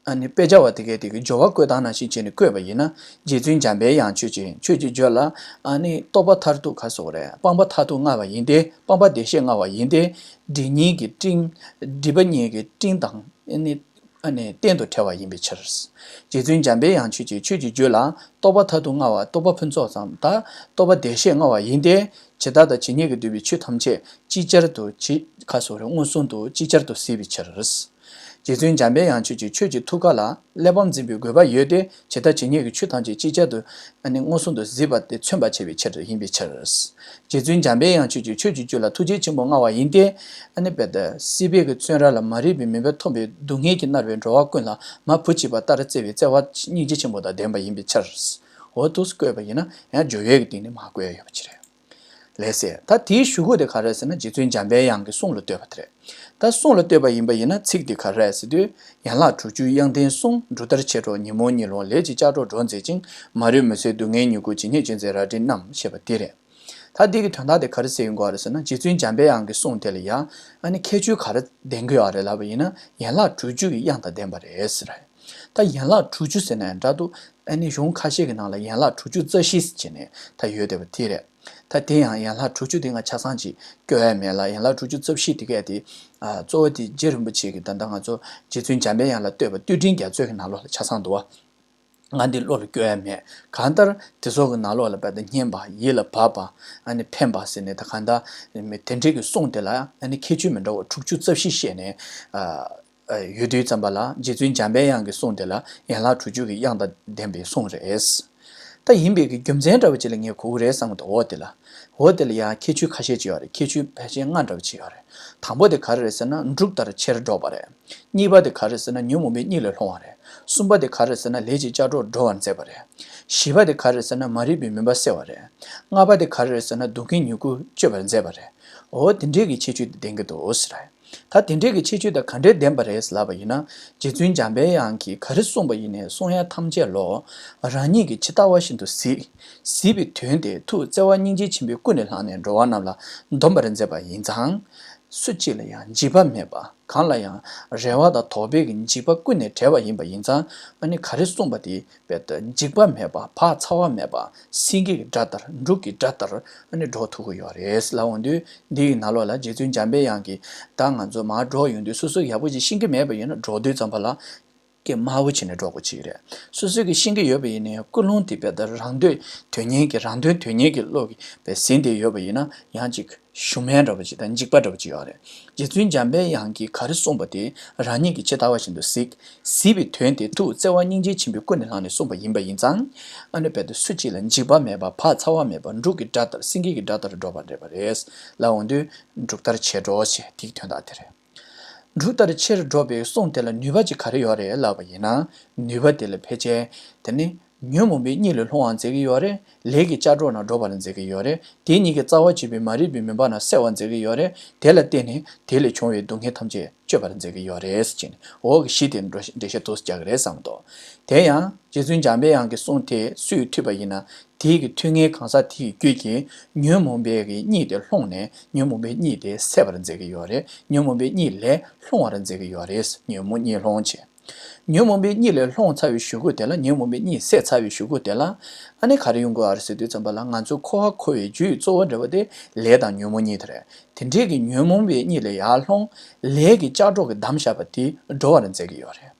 ཨ་ནི་དཔེ་ཆ་བ་དེ་གས་དེ་གི་སྦྱོར་བ་བཀོད་སྟངས་ནང་བཞིན་བྱས་ནས་བཀོད་པ་ཡིན་ན། རྗེ་བཙུན་འཇམ་པའི་དབྱངས་ཆོས་ཀྱི་ཆོས་ཀྱི་རྒྱུད་ལ། ཨ་ནི་རྟོགས་པ་མཐར་ཐུག་ག་རེ་ཟེར་དགོས་རེད། སྤངས་པ་མཐར་ཐུག་མངའ་བ་ཡིན་ཏེ། སྤངས་པ་བདེ་གཤེགས་མངའ་བ་ཡིན་ཏེ། སྒྲིབ་གཉིས་ཀྱི་སྤྲིན། སྒྲིབ་པ་གཉིས་ཀྱི་སྤྲིན་དང་ཨ་ནི་ཨ་ནི་གཏན་དུ་བྲལ་བ་ཡིན་པའི་ཕྱིར། རྗེ་བཙུན་འཇམ་པའི་དབྱངས་ཆོས་ཀྱི་ཆོས་ཀྱི་རྒྱུད་ལ་རྟོགས་པ་མཐར་ཐུག་མངའ་བ། རྟོགས་པ་ཕུན་ཚོགས་སམ། ད་རྟོགས་པ་བདེ་གཤེགས་མངའ་བ་ཡིན་ཏེ། ཇི་ལྟ་དང་ཇི་སྙེད་ཀྱིས་བསྡུས་པའི་ཆོས་ཐམས་ཅད་ཅིག་ཅར་དུ་ཇི་ག་རེ་ཟེར་དགོས་རེད། མངོན་སུམ་དུ་ཅིག་ཅར་དུ་གཟིགས་པའི་ཕྱིར། རྗེ་བཙུན་འཇམ་པའི་དབྱངས་ཆོས་ཀྱི་ཆོས་ཀྱི་ཐུགས་ཀ་ལ་གླེགས་བམ་འཛིན་པའི་དགོས་པ་ཡོད་དེ། ཇི་ལྟ་ཇི་སྙེད་ཀྱི་ཆོས་ཐམས་ཅད་ཅིག་ཅར་དུ་ཨ་ནི་མངོན་སུམ་དུ་གཟིགས་པ་དེ་མཚོན་པར་བྱ་བའི་ཕྱིར་ཡིན་པའི་ཕྱིར། རྗེ་བཙུན་འཇམ་པའི་དབྱངས་ཆོས་ཀྱི་ཆོས་ཀྱི་རྒྱུད་ལ་ཐུགས་རྗེ་ཆེན་པོ་མངའ་བ་ཡིན་ཏེ། ཨ་ནི་དཔེ་ད་སྲིད་པའི་གི་བཙོན་ར་ལ་མ་རིག་པའི་མུན་པས་འཐོམས་པའི་སྡུག་བསྔལ་གྱིས་མནར་བའི་འགྲོ་བ་ཀུན་ལ་མ་བུ་གཅིག་པ་ལྟར་བརྩེ་བའི་བརྩེ་བ་སྙིང་རྗེ་ཆེན་པོ་དང་ལྡན་པ་ཡིན་པའི་ཕྱིར། འོ་འདུག་སེ་བཀོད་པ་ཡིན་ན་ཡང་སྦྱོར་བའི་གི་སྟེང་ནས་མར་བཀོད་ཡོད་པ་ཅིག་རེད། ལགས་སེ། ད་དེའི་གཞུག་གུ་དེ་ག་རེ་ཟེར་ན། རྗེ་བཙུན་འཇམ་པའི་དབྱངས་ཀྱི་གསུང་ལ་བསྟོད་པ་དེ་རེད། ད་གསུང་ལ་བསྟོད་པ་ཡིན་པ་ཡིན་ན་ཚིག་དེ་ག་རེ་ཟེར་དུས། ཡན་ལག་དྲུག་ཅུའི་དབྱངས་ལྡན་གསུང་། འབྲུག་ལྟར་ཆེར་སྒྲོགས་ཉིན་མོ་གཉིད་ལོག་ལས་ཀྱི་ལྕགས་སྒྲོག་སྒྲོག་མཛད་ཅིང་། མ་རིག་མུན་སེལ་སྡུག་བསྔལ་མྱུ་གུ་ཇི་སྙེད་ཅན་མཛད་རལ་གྲིའི་གནམ། ཞེས་པ་དེ་རེད། ད་འདི་གི་དོན་དག་དེ་ག་རེ་ཟེར་ཡོང་གི་ཡོད་རེད་ཟེར་ན། རྗེ་བཙུན་འཇམ་པའི་དབྱངས་ཀྱི་གསུང་དེ་ལ་ཡང་ཨ་ནི་ཁྱད་ཆོས་ག་རེ་ལྡན་གྱི་ཡོད་རེད་ལབ་པ་ཡིན་ན། ཡན་ལག་དྲུག་ཅུ་གི་དབྱངས་དང་ལྡན་པ་རེད་ཟེར། ད་ཡན་ལག་དྲུག་ཅུ་ཟེར་ནའང་འདྲ་འདུག་ཨ་ནི་གཞུང་ཁ་ཤས་ཀྱི་ནང་ལ་ཡན་ལག་དྲུག་ཅུ་རྩ་བཞི་ཟེར་བྱས་ནས་ད་ཡོད་བསྡད་པ་དེ་རེད། ད་དེ་ཡང་ཡན་ལག་དྲུག་ཅུ་དེ་ང་ཆ་ཚང་ཅིག་བཀོད་ཡ་མེད་ལ། ཡན་ལག་དྲུག་ཅུ་རྩ་བཞི་དེ་གས་དེ་ཨ་གཙོ་བོ་དེ་རྗེ་རིན་པོ་ཆེ་གིས་ད་ལྟ་ང་ཚོ་རྗེ་བཙུན་འཇམ་པའི་དབྱངས་ལ་བསྟོད་པ་བསྟོད་སྤྲིན་རྒྱ་མཚོ་གི་ནང་ལོགས་ལ་ཆ་ཚང་འདུག་བ། ང་འདི་བློ་ལ་བཀོད་ཡ་མེད། གང་ལྟར་དེ་ཚོ་གི་ནང་ལོགས་ལ་དཔེ་ད་སྙན་པ། ཡིད་ལ་བབས་པ། ཨ་ནི་ཕན་པ་ཟེར་ནས། ད་གང་ལྟར་དེ་འདྲའི་གི་གསུང་དེ་ལ་ཨ་ནི་ཁྱད་ཆོས་མི་འདྲ་བ་དྲུག་ཅུ་རྩ་བཞི་བཤད་ནས་ཨ་ཨ་ཡོད་དུས་ཙམ་པ་ལ། རྗེ་བཙུན་འཇམ་པའི་དབྱངས་ཀྱི་གསུང་དེ་ལ་ཡན་ལག་དྲུག་ཅུ་གི་དབྱངས་དང་ལྡན་པའི་གསུང་རེད། ད་ཡིན་པའི་གི་རྒྱུ་མཚན་འདྲ་བོ་ཅིག་ལ་ངས་གོ་གི་རེད་བསམ་གི་འདུག་འོ་དེ་ལ། འོ་དེ་ལ་ཡང་ཁྱད་ཆོས་ཁ་ཤས་ཅིག་ཡོད་རེད། ཁྱད་ཆོས་ཕལ་ཆེར་ལྔ་འདྲ་བོ་ཅིག་ཡོད་རེད། དང་པོ་དེ་ག་རེ་རེད་ཟེར་ན་འབྲུག་ལྟར་ཆེར་སྒྲོག་པ་རེད། གཉིས་པ་དེ་ག་རེ་རེད་ཟེར་ན་ཉོན་མོངས་པའི་གཉིད་ལས་སློང་བ་རེད། གསུམ་པ་དེ་ག་རེ་རེད་ཟེར་ན་ལས་ཀྱི་ལྕགས་སྒྲོག་སྒྲོལ་བར་མཛད་པ་རེད། བཞི་པ་དེ་ག་རེ་རེད་ཟེར་ན་མ་རིག་པའི་མུན་པ་སེལ་བ་རེད། ལྔ་པ་དེ་ག་རེ་རེད་ཟེར་ན་སྡུག་བསྔལ་མྱུ་གུ་གཅོད་པར་མཛད་པ་རེད། འོ་དེ་འདྲའི་གི་ཁྱད་ཆོས་དེ་ལྡན་གྱི་འདུག་ཟེར། ད་དེ་འདྲའི་གི་ཁྱད་ཆོས་དང་ག་འདྲའི་ལྡན་པ་རེད་ལབ་པ་ཡིན་ན། རྗེ་བཙུན་འཇམ་པའི་དབྱངས་ཀྱིས་ག་རེ་གསུངས་པ་ཡིན་ནའི་གསུང་ཡག་ཐམས་ཅད་ལོ། རང་ཉིད་ཀྱིས་ཇི་ལྟ་བ་བཞིན་དུ་གཟིགས། གཟིགས་པའི་དོན་དེ་ཐུགས་བརྩེ་བ་སྙིང་རྗེ་ཆེན་པོས་ཀུན་ནས་བསླངས་ནས་འགྲོ་བ་རྣམས་ལ་འདོམས་པར་མཛད་པ་ཡིན་ཙང་། སུ་གཅིག་ལ་ཡང་འཇིགས་པ་མེད་པ། གང་ལ་ཡང་རེ་བ་དང་དོགས་པའི་གི་འཇིགས་པ་ཀུན་ནས་བྲལ་བ་ཡིན་པ་ཡིན་ཙང་། ཨ་ནི་ག་རེ་གསུངས་པ་དེ་རྦད་དེ་འཇིགས་པ་མེད་པ། བག་ཚ་བ་མེད་པ། སེང་གེ་གི་སྒྲ་ལྟར། འབྲུག་གི་སྒྲ་ལྟར་ཨ་ནི་སྒྲོག་ཐུབ་ཀྱི་ཡོད་རེད་ལབ་འོང་དུས། འདི་ཡི་ནང་ལོགས་ལ་རྗེ་བཙུན་འཇམ་པའི་དབྱངས་ཀྱིས་ད་ང་ཚོ་མར་སྒྲོག་ཡོང་དུས་སོ་སོ་ཡག་པོ་ཅིག་ཤེས་ཀྱི་མེད་པ་ཡིན་ན། སྒྲོག་དུས་ཙམ་པ་ལ་སྐད་དམའ་བོ་བྱས་ནས་སྒྲོག་དགོས་ཀྱི་རེད། སོ་སོ་གིས་ཤེས་ཀྱི་ཡོད་པ་ཡིན་ནའི་ཀུན་སློང་དེ་རྦད་དེ་རང་འདོད་དོན་གཉེར་གྱི། རང་དོན་དོན་གཉེར་གྱི་བློ་གིས་རྦད་ཟིན་བསྡད་ཡོད་པ་ཡིན་ན། ཡང་ཅིག་ཞུམ་ཡག་འདྲ་པོ་ཅིག་དང་འཇིགས་པ་འདྲ་པོ་ཅིག་ཡོད་རེད། རྗེ་བཙུན་འཇམ་པའི་དབྱངས་ཀྱིས་ག་རེ་གསུངས་པ་དེ་རང་ཉིད་ཀྱིས་ཇི་ལྟ་བ་བཞིན་དུ་གཟིགས། གཟིགས་པའི་དོན་དེ་ཐུགས་བརྩེ་བ་སྙིང་རྗེ་ཆེན་པོས་ཀུན་ནས་བསླངས་ནས་གསུངས་པ་ཡིན་པ་ཡིན་ཙང་། ཨ་ནི་རྦད་དེ་སུ་གཅིག་ལ་འཇིགས་པ་མེད་པ། བག་ཚ་བ་མེད་པ། འབྲུག་གི་སྒྲ་ལྟར། སེང་གེ་གི་སྒྲ་ལྟར་སྒྲོག་པར་མཛད་པ་རེད་ལབ་འོང་དུས། འབྲུག་ལྟར་ཆེར་སྒྲོག་ཅེས་དེའི་དོན་དག་དེ་རེད། འབྲུག་ལྟར་ཆེར་སྒྲོག་པའི་གསུང་དེ་ལ་ནུས་པ་ཅིག་ག་རེ་ཡོད་རེད་ལབ་པ་ཡིན་ན། ནུས་པ་དེ་ལ་ཕལ་ཆེར་དེ་ནི་ཉོན་མོངས་པའི་གཉིད་ལས་སློང་བར་མཛད་ཀྱི་ཡོད་རེད། ལས་ཀྱི་ལྕགས་སྒྲོག་རྣམས་སྒྲོག་པར་མཛད་ཀྱི་ཡོད་རེད། དེ་གཉིས་ཀྱི་རྩ་བ་བྱེད་པའི་མ་རིག་པའི་མུན་པ་རྣམས་སེལ་བར་མཛད་ཀྱི་ཡོད་རེད། དེ་ལ་བརྟེན་ནས་དེ་ལས་བྱུང་བའི་སྡུག་བསྔལ་ཐམས་ཅད་གཅོད་པར་མཛད་ཀྱི་ཡོད་རེད་ཅེས་ནས། འོག་གི་གཞི་དེ་འགྲེལ་བཤད་ཏོག་ཙམ་རྒྱག་གི་རེད་བསམ་འདུག་དེ་ཡང་རྗེ་བཙུན་འཇམ་པའི་དབྱངས་ཀྱི་གསུང་དེ་སུས་ཐོས་པ་ཡིན་ན། དེའི་གི་ཐོས་མཁན་གང་ཟག་དེ་ཡི་རྒྱུད་ཀྱིས་ཉོན་མོངས་པའི་གི་གཉིད་དེ་སློང་ནས། ཉོན་མོངས་པའི་གཉིད་དེ་སད་པར་མཛད་ཀྱི་ཡོད་རེད། ཉོན་མོངས་པའི་གཉིད་ལས་སློང་བར་མཛད་ཀྱི་ཡོད་རེད། ཉོན་མོངས་གཉིད་སློང་བྱེད། ཉོན་མོངས་པའི་གཉིད་ལས་སློང་ཚར་བའི་གཞུག་གུ་དེ་ལ། ཉོན་མོངས་པའི་གཉིད་སད་ཚར་བའི་གཞུག་གུ་དེ་ལ། ཨ་ནི་ག་རེ་ཡོང་གི་ཡོད་རེད་ཟེར་དུས་ཙམ་པ་ལ། ང་ཚོ་འཁོར་བར་འཁོར་བའི་རྒྱུ་ཡི་གཙོ་བོ་འདྲ་བོ་དེ་ལས་དང་ཉོན་མོངས་གཉིས་དེ་རེད། དེ་འདྲའི་གི་ཉོན་མོངས་པའི་གཉིད་ལས་ཡར་སློང་། ལས་ཀྱི་ལྕགས་སྒྲོག་གིས་བསྡམས་བཞག་པ་དེ་སྒྲོག་པར་མཛད་ཀྱི་ཡོད་རེད།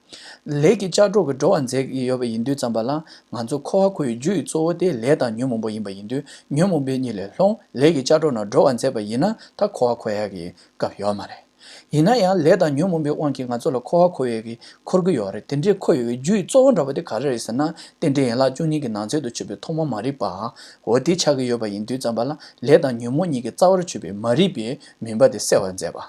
ལས་ཀྱི་ལྕགས་སྒྲོག་གིས་སྒྲོག་པར་མཛད་ཀྱི་ཡོད་པ་ཡིན་དུས་ཙམ་པ་ལ། ང་ཚོ་འཁོར་བར་འཁོར་བའི་རྒྱུ་ཡི་གཙོ་བོ་དེ་ལས་དང་ཉོན་མོངས་པ་ཡིན་པ་ཡིན་དུས། ཉོན་མོངས་པའི་གཉིད་ལས་སློང་། ལས་ཀྱི་ལྕགས་སྒྲོག་རྣམས་སྒྲོག་པར་མཛད་པ་ཡིན་ན། ད་འཁོར་བར་འཁོར་ཡག་གི་སྐབས་ཡོད་མ་རེད། ཡིན་ན་ཡང་ལས་དང་ཉོན་མོངས་པའི་དབང་གིས་ང་ཚོ་ལ་འཁོར་བར་འཁོར་ཡག་གི་འཁོར་གྱི་ཡོད་རེད། དེ་འདྲའི་འཁོར་ཡག་གི་རྒྱུ་ཡི་གཙོ་བོ་འདྲ་བོ་དེ་ག་རེ་རེད་ཟེར་ན། རྟེན་འབྲེལ་ཡན་ལག་བཅུ་གཉིས་ཀྱི་ནང་ཚན་དུ་གྱུར་པའི་ཐོག་མ་མ་རིག་པ། འོ་དེ་ཆགས་ཀྱི་ཡོད་པ་ཡིན་དུས་ཙམ་པ་ལ། ལས་དང་ཉོན་མོངས་གཉིས་ཀྱི་རྩ་བར་གྱུར་པའི་མ་རིག་པའི་མུན་པ་དེ་སེལ་བར་མཛད་པ།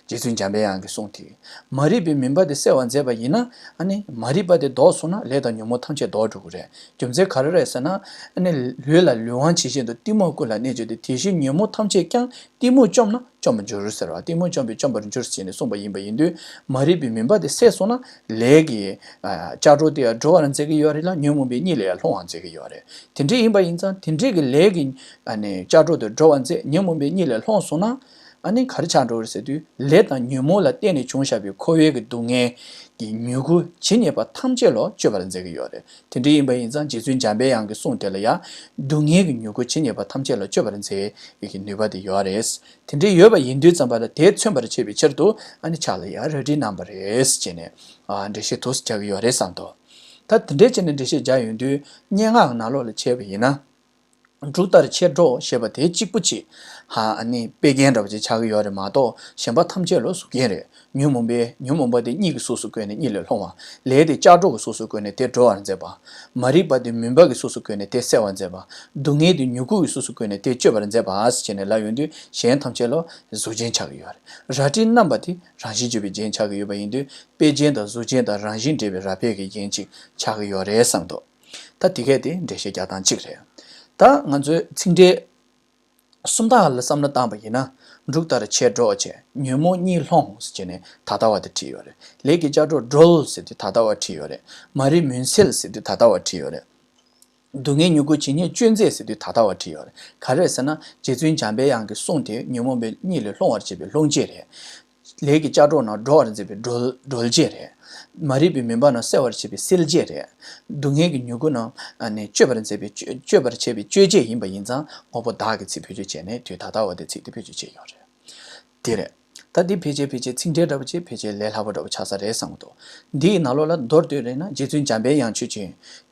རྗེ་བཙུན་འཇམ་པའི་དབྱངས་ཀྱི་གསུང་དེ། མ་རིག་པའི་མུན་པ་དེ་སེལ་བར་མཛད་པ་ཡིན་ན། ཨ་ནི་མ་རིག་པ་དེ་ལྡོག་སོང་ན་ལས་དང་ཉོན་མོངས་ཐམས་ཅད་ལྡོག་འགྲོ་གི་རེད། རྒྱུ་མཚན་ག་རེ་རེད་ཟེར་ན། ཨ་ནི་ལུས་ལ་ལུས་དབང་ཇི་བཞིན་དུ། གཏི་མུག་ཀུན་ལ་གནས་བྱས་ཏེ། དེ་བཞིན་ཉོན་མོངས་ཐམས་ཅད་ཀྱང་གཏི་མུག་བཅོམ་ན་བཅོམ་པར་འགྱུར་ཟེར་བ། གཏི་མུག་བཅོམ་པས་བཅོམ་པར་འགྱུར་ཟེར་ནས་གསུངས་པ་ཡིན་པ་ཡིན་དུས། མ་རིག་པའི་མུན་པ་དེ་སེལ་སོང་ན་ལས་ཀྱི་ཨ་ལྕགས་སྒྲོག་དེ་ཡང་སྒྲོག་པར་མཛད་ཀྱི་ཡོད་རེད་ལ། ཉོན་མོངས་པའི་གཉིད་ལས་ཡང་སློང་བར་མཛད་ཀྱི་ཡོད་རེད། དེ་འདྲ་ཡིན་པ་ཡིན་ཙང་། དེ་འདྲའི་གི་ལས་ཀྱི་ཨ་ནི་ལྕགས་སྒྲོག་དེ་སྒྲོག་པར་མཛད། ཉོན་མོངས་པའི་གཉིད་ལས་སློང་སོང་ན། ཨ་ནི་ག་རེ་ཆགས་འགྲོ་རེད་ཟེར་དུས། ལས་དང་ཉོན་མོངས་ལ་བརྟེན་ནས་བྱུང་བཞག་པའི་འཁོར་བའི་གི་སྡུག་བསྔལ་གྱི་མྱུ་གུ་ཇི་སྙེད་པ་ཐམས་ཅད་ལ་གཅོད་པར་མཛད་ཀྱི་ཡོད་རེད། དེ་འདྲ་ཡིན་པ་ཡིན་ཙང་། རྗེ་བཙུན་འཇམ་པའི་དབྱངས་ཀྱི་གསུང་དེ་ལ་ཡང་སྡུག་བསྔལ་གྱི་མྱུ་གུ་ཇི་སྙེད་པ་ཐམས་ཅད་ལ་གཅོད་པར་མཛད་ཀྱི་ནུས་པ་དེ་ཡོད་རེད། དེ་འདྲ་ཡོད་པ་ཡིན་དུས་ཙམ་པ་ལ། དེ་མཚོན་པར་བྱེད་པའི་ཕྱིར་དུ་ཨ་ནི་ཕྱག་ལ་ཡང་རལ་གྲི་བསྣམས་པ་རེད་ཅེས་ནས། ཨ་འགྲེལ་བཤད་ཏོག་ཙམ་རྒྱག་གི་ཡོད་རེད་བསམ་འདུག་ད་དེ་འདྲ་བྱས་ནས་འགྲེལ་བཤད་རྒྱག་ཡོང་དུས། སྙན་ངག་ནང་ལོགས་ལ་བྱས་པ་ཡིན་ན། འབྲུག་ལྟར་ཆེར་སྒྲོག་ཞེས་པ་དེ་གཅིག་པུ་གཅིག་ཧ་ཨ་ནི་དཔེ་རྒྱན་འདྲ་བ་ཅིག་ཆགས་ཀྱི་ཡོད་རེད་མ་གཏོགས། གཞན་པ་ཐམས་ཅད་ལ་གཟུགས་རྒྱན་རེད། ཉོན་མོངས་པའི་ཉོན་མོངས་པ་དེ་གཉིད་ཀྱི་གཟུགས་སུ་བཀོད་ནས་གཉིད་ལས་སློང་བ། ལས་དེ་ལྕགས་སྒྲོག་གི་གཟུགས་སུ་བཀོད་ནས་དེ་སྒྲོག་པར་མཛད་པ། མ་རིག་པ་དེ་མུན་པ་གི་གཟུགས་སུ་བཀོད་ནས་དེ་སེལ་བར་མཛད་པ། སྡུག་བསྔལ་དེ་མྱུ་གུ་གི་གཟུགས་སུ་བཀོད་ནས་དེ་གཅོད་པར་མཛད་པ་ཞེས་ནས་ལབ་ཡོང་དུས། གཞན་ཐམས་ཅད་ལ་གཟུགས་ཅན་ཆགས་ཀྱི་ཡོད་རེད། རལ་གྲི་བསྣམས་པ་དེ་རང་བཞིན་བརྗོད་པའི་རྒྱན་ཆགས་ཀྱི་ཡོད་པ་ཡིན་དུས། དཔེ་རྒྱན་དང་གཟུགས་ཅན་དང་རང་བཞིན་འབྲེལ་བའི་རལ་པའི་གི་རྒྱན་ཅིག་ཆགས་ཀྱི་ཡོད་རེད་བསམ་འདུག་ད་དེ་གས་དེ་འགྲེལ་བཤད་རྒྱག་སྟངས་གཅིག་རེད། ད་ང་ཚོའི་ཚིག་འགྲེལ་སུམ་རྟགས་ལ་བསམ་བློ་བཏང་པ་ཡིན་ན། འབྲུག་ལྟར་ཆེར་སྒྲོག་བྱས། ཉོན་མོངས་གཉིད་སློང་ཟེར་བྱས་ནས་ད་ལྟ་བ་དེ་བྲིས་ཡོད་རེད། ལས་ཀྱི་ལྕགས་སྒྲོག་སྒྲོལ་ཟེར་དུས་ད་ལྟ་བ་བྲིས་ཡོད་རེད། མ་རིག་མུན་སེལ་ཟེར་དུས་ད་ལྟ་བ་བྲིས་ཡོད་རེད། སྡུག་བསྔལ་མྱུ་གུ་ཇི་སྙེད་གཅོད་མཛད་ཟེར་དུས་ད་ལྟ་བ་བྲིས་ཡོད་རེད། ག་རེ་རེད་ཟེར་ན། རྗེ་བཙུན་འཇམ་པའི་དབྱངས་ཀྱི་གསུང་དེ་ཉོན་མོངས་པའི་གཉིད་ལས་སློང་བར་བྱེད་པའི་སློང་བྱེད་རེད། ལས་ཀྱི་ལྕགས་སྒྲོག་རྣམས་སྒྲོག་པར་མཛད་པའི་སྒྲོལ་སྒྲོལ་བྱེད་རེད། མ་རིག་པའི་མུན་པ་རྣམས་སེལ་བར་བྱེད་པའི་སེལ་བྱེད་རེད། སྡུག་བསྔལ་གྱི་མྱུ་གུ་རྣམས་ཨ་ནི་གཅོད་པར་མཛད་པའི་གཅོད་གཅོད་པར་བྱེད་པའི་གཅོད་བྱེད་ཡིན་པ་ཡིན་ཙང་། དངོས་པོ་བདག་གི་ཚིག་བེད་སྤྱོད་བྱས་ནས། དུས་ད་ལྟ་བ་དེ་ཚིག་དེ་བེད་སྤྱོད་བྱས་ཡོད་རེད། དེ་རེད། ད་འདི་ཕལ་ཆེར་ཕལ་ཆེར་ཚིག་འགྲེལ་འདྲ་པོ་ཅིག་ཕལ་ཆེར་ལས་སླ་པོ་འདྲ་པོ་ཆགས་ས་རེད་བསམ་གྱི་འདུག་འདི་ཡི་ནང་ལོགས་ལ་མདོར་བསྡུས་རེད་ན་རྗེ་བཙུན་འཇམ་པའི་དབྱངས་ཆོས་ཀྱི་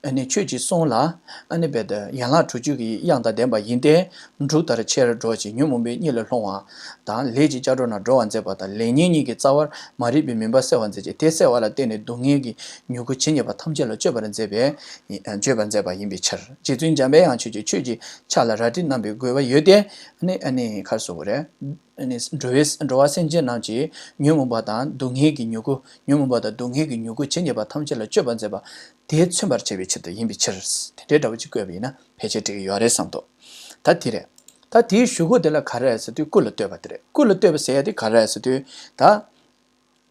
ཨ་ནི་ཆོས་ཀྱི་གསུང་ལ་ཨ་ནི་རྦད་དེ་ཡན་ལག་དྲུག་ཅུ་གི་དབྱངས་དང་ལྡན་པ་ཡིན་ཏེ། འབྲུག་ལྟར་ཆེར་སྒྲོག་ཅིང་ཉོན་མོངས་པའི་གཉིད་ལས་སློང་བ་དང་། ལས་ཀྱི་ལྕགས་སྒྲོག་རྣམས་སྒྲོག་པར་མཛད་པ་དང་། ལེགས་ཉེས་གཉིས་ཀྱི་རྩ་བར་མ་རིག་པའི་མུན་པ་སེལ་བར་མཛད་ཅིང་། དེ་སེལ་བ་ལ་བརྟེན་ནས་སྡུག་བསྔལ་གྱི་མྱུ་གུ་ཇི་སྙེད་པ་ཐམས་ཅད་ལ་གཅོད་པར་མཛད་པའི་གཅོད་པར་མཛད་པ་ཡིན་པའི་ཕྱིར། རྗེ་བཙུན་འཇམ་པའི་དབྱངས་ཆོས་ཀྱི་ཆོས་ཀྱི་ཆ་ལ་རལ་གྲི་བསྣམས་པའི་དགོས་པ་ཡོད་དེ། ཨ་ནི་ཨ་ནི་ག་རེ་ཟེར་དགོས་རེད། ཨ་ནི་འགྲོ་བའི་འགྲོ་བ་སེམས་ཅན་རྣམས་ཀྱི་ཉོན་མོངས་པ་དང་སྡུག་བསྔལ་གྱི་མྱུ་གུ། ཉོན་མོངས་པ་དང་སྡུག་བསྔལ་གྱི་མྱུ་གུ་ཇི་སྙེད་པ་ཐམས་ཅད་ལ་གཅོད་པར་མཛད་པ་དེ་མཚོན་པར་བྱ་བའི་ཕྱིར་དུ་ཡིན་པའི་ཕྱིར། དེ་འདྲའི་འདྲ་པོ་ཅིག་བཀོད་པ་ཡིན་ན་ཕལ་ཆེར་འགྲིག་གི་ཡོད་རེད་བསམ་འདུག་ད་དེ་རེད། ད་དེའི་གཞུག་གུ་དེ་ལ་ག་རེ་རེད་ཟེར་དུས་སྐུ་ལ་བསྟོད་པ་དེ་རེད། སྐུ་ལ་བསྟོད་པ་ཟེར་ཡ་དེ་ག་རེ་རེད་ཟེར་དུས་ད།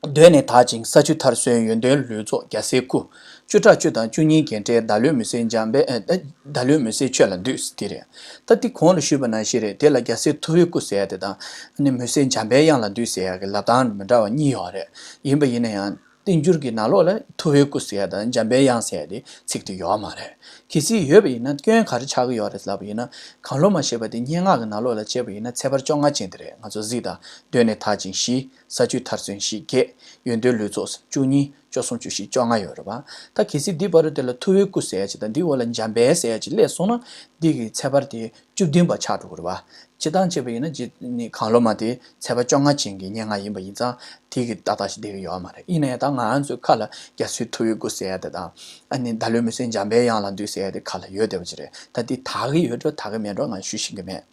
གདོད་ནས་དག་ཅིང་ས་བཅུད་མཐར་སོན་ཡོན་ཏན་ལུས་རྫོགས་རྒྱལ་སྲས་སྐུ། བཅུ་ཕྲག་བཅུ་དང་བཅུ་གཉིས་རྒྱན་སྤྲས་བདག་བློའི་མུན་སེལ་འཇམ་པའི་ཨ། བདག་བློའི་མུན་སེལ་ཆོས་ལ་འདུད་ཟེར་དེ་རེད། ད་འདི་གོང་ལ་ཞུས་པ་ནང་བཞིན་རེད། དེ་ལ་རྒྱལ་སྲས་ཐུ་བོའི་སྐུ་ཟེར་ཡ་དེ་དང་། ཨ་ནི་མུན་སེལ་འཇམ་པའི་དབྱངས་ལ་འདུད་ཟེར་ཡ་གི་ལབ་སྟངས་མི་འདྲ་བ་གཉིས་ཡོད་རེད། ཡིན་པ་ཡིན་ན་ཡང་བསྟན་འགྱུར་གྱི་ནང་ལོགས་ལ་ཐུ་བོའི་སྐུ་ཟེར་ཡ་དང་འཇམ་པའི་དབྱངས་ཟེར་ཡ་དེ་ཚིག་དེ་ཡོད་མ་རེད། གལ་སྲིད་ཡོད་པ་ཡིན་ན་སྐྱོན་ག་རེ་ཆགས་ཀྱི་ཡོད་རེད་ལབ་པ་ཡིན་ན། གང་བློ་མ་ཞེས་པ་དེ་སྙན་ངག་གི་ནང་ལོགས་ལ་བྱས་པ་ཡིན་ན་ཚེག་བར་བཅོ་ལྔ་ཅན་དེ་རེད། ང་ཚོ་གཟིགས་དང་། གདོད་ནས་དག་ཅིང་བཞི། ས་བཅུད་མཐར་སོན་བཞི་བརྒྱད། ཡོན་ཏན་ལུས་རྫོགས་བཅུ་གཉིས། བཅུ་གསུམ་བཅུ་བཞི་བཅོ་ལྔ་ཡོད་རེད་པ། ད་གལ་སྲིད་འདི་བར་དུ་དེ་ལ་ཐུ་བོའི་སྐུ་ཟེར་ཡ་ཅིག་དང་འདིའི་འོག་ལ་འཇམ་དཔལ་ཟེར་ཡ་ཅིག་སླེབས་སོང་ན་འདི་གི་ཚེག་བར་དེ་བཅུ་བདུན་པ་ཆགས་འགྲོ་གི་རེད་པ། སྤྱིར་བཏང་བྱས་པ་ཡིན་ན་རྗེ་ནི་གང་བློ་མ་དེ་ཚེག་བར་བཅོ་ལྔ་ཅན་གྱི་སྙན་ངག་ཡིན་པ་ཡིན་ཙང་དེ་གི་ཏག་ཏག་ཞིག་བསྡད་ཀྱི་ཡོད་མ་རེད། ཡིན་ན་ཡང་ད་ང་རང་ཚོའི་ཁ་ལ་རྒྱལ་སྲས་ཐུ་བོའི་སྐུ་ཟེར་ཡ་དེ་དང་། ཨ་ནི་བདག་བློའི་མུན་སེལ་འཇམ་པའི་དབྱངས་ལ་འདུད་ཟེར་ཡ་དེ་ཁ་ལ་ཡོད་བསྡད་པ་ཅིག་རེད། ད་འདི་དག་གི་ཡོད་འགྲོ་དག་གི་མེད་འགྲོ་ང་ཞུ་ཤེས་ཀྱི་མེད།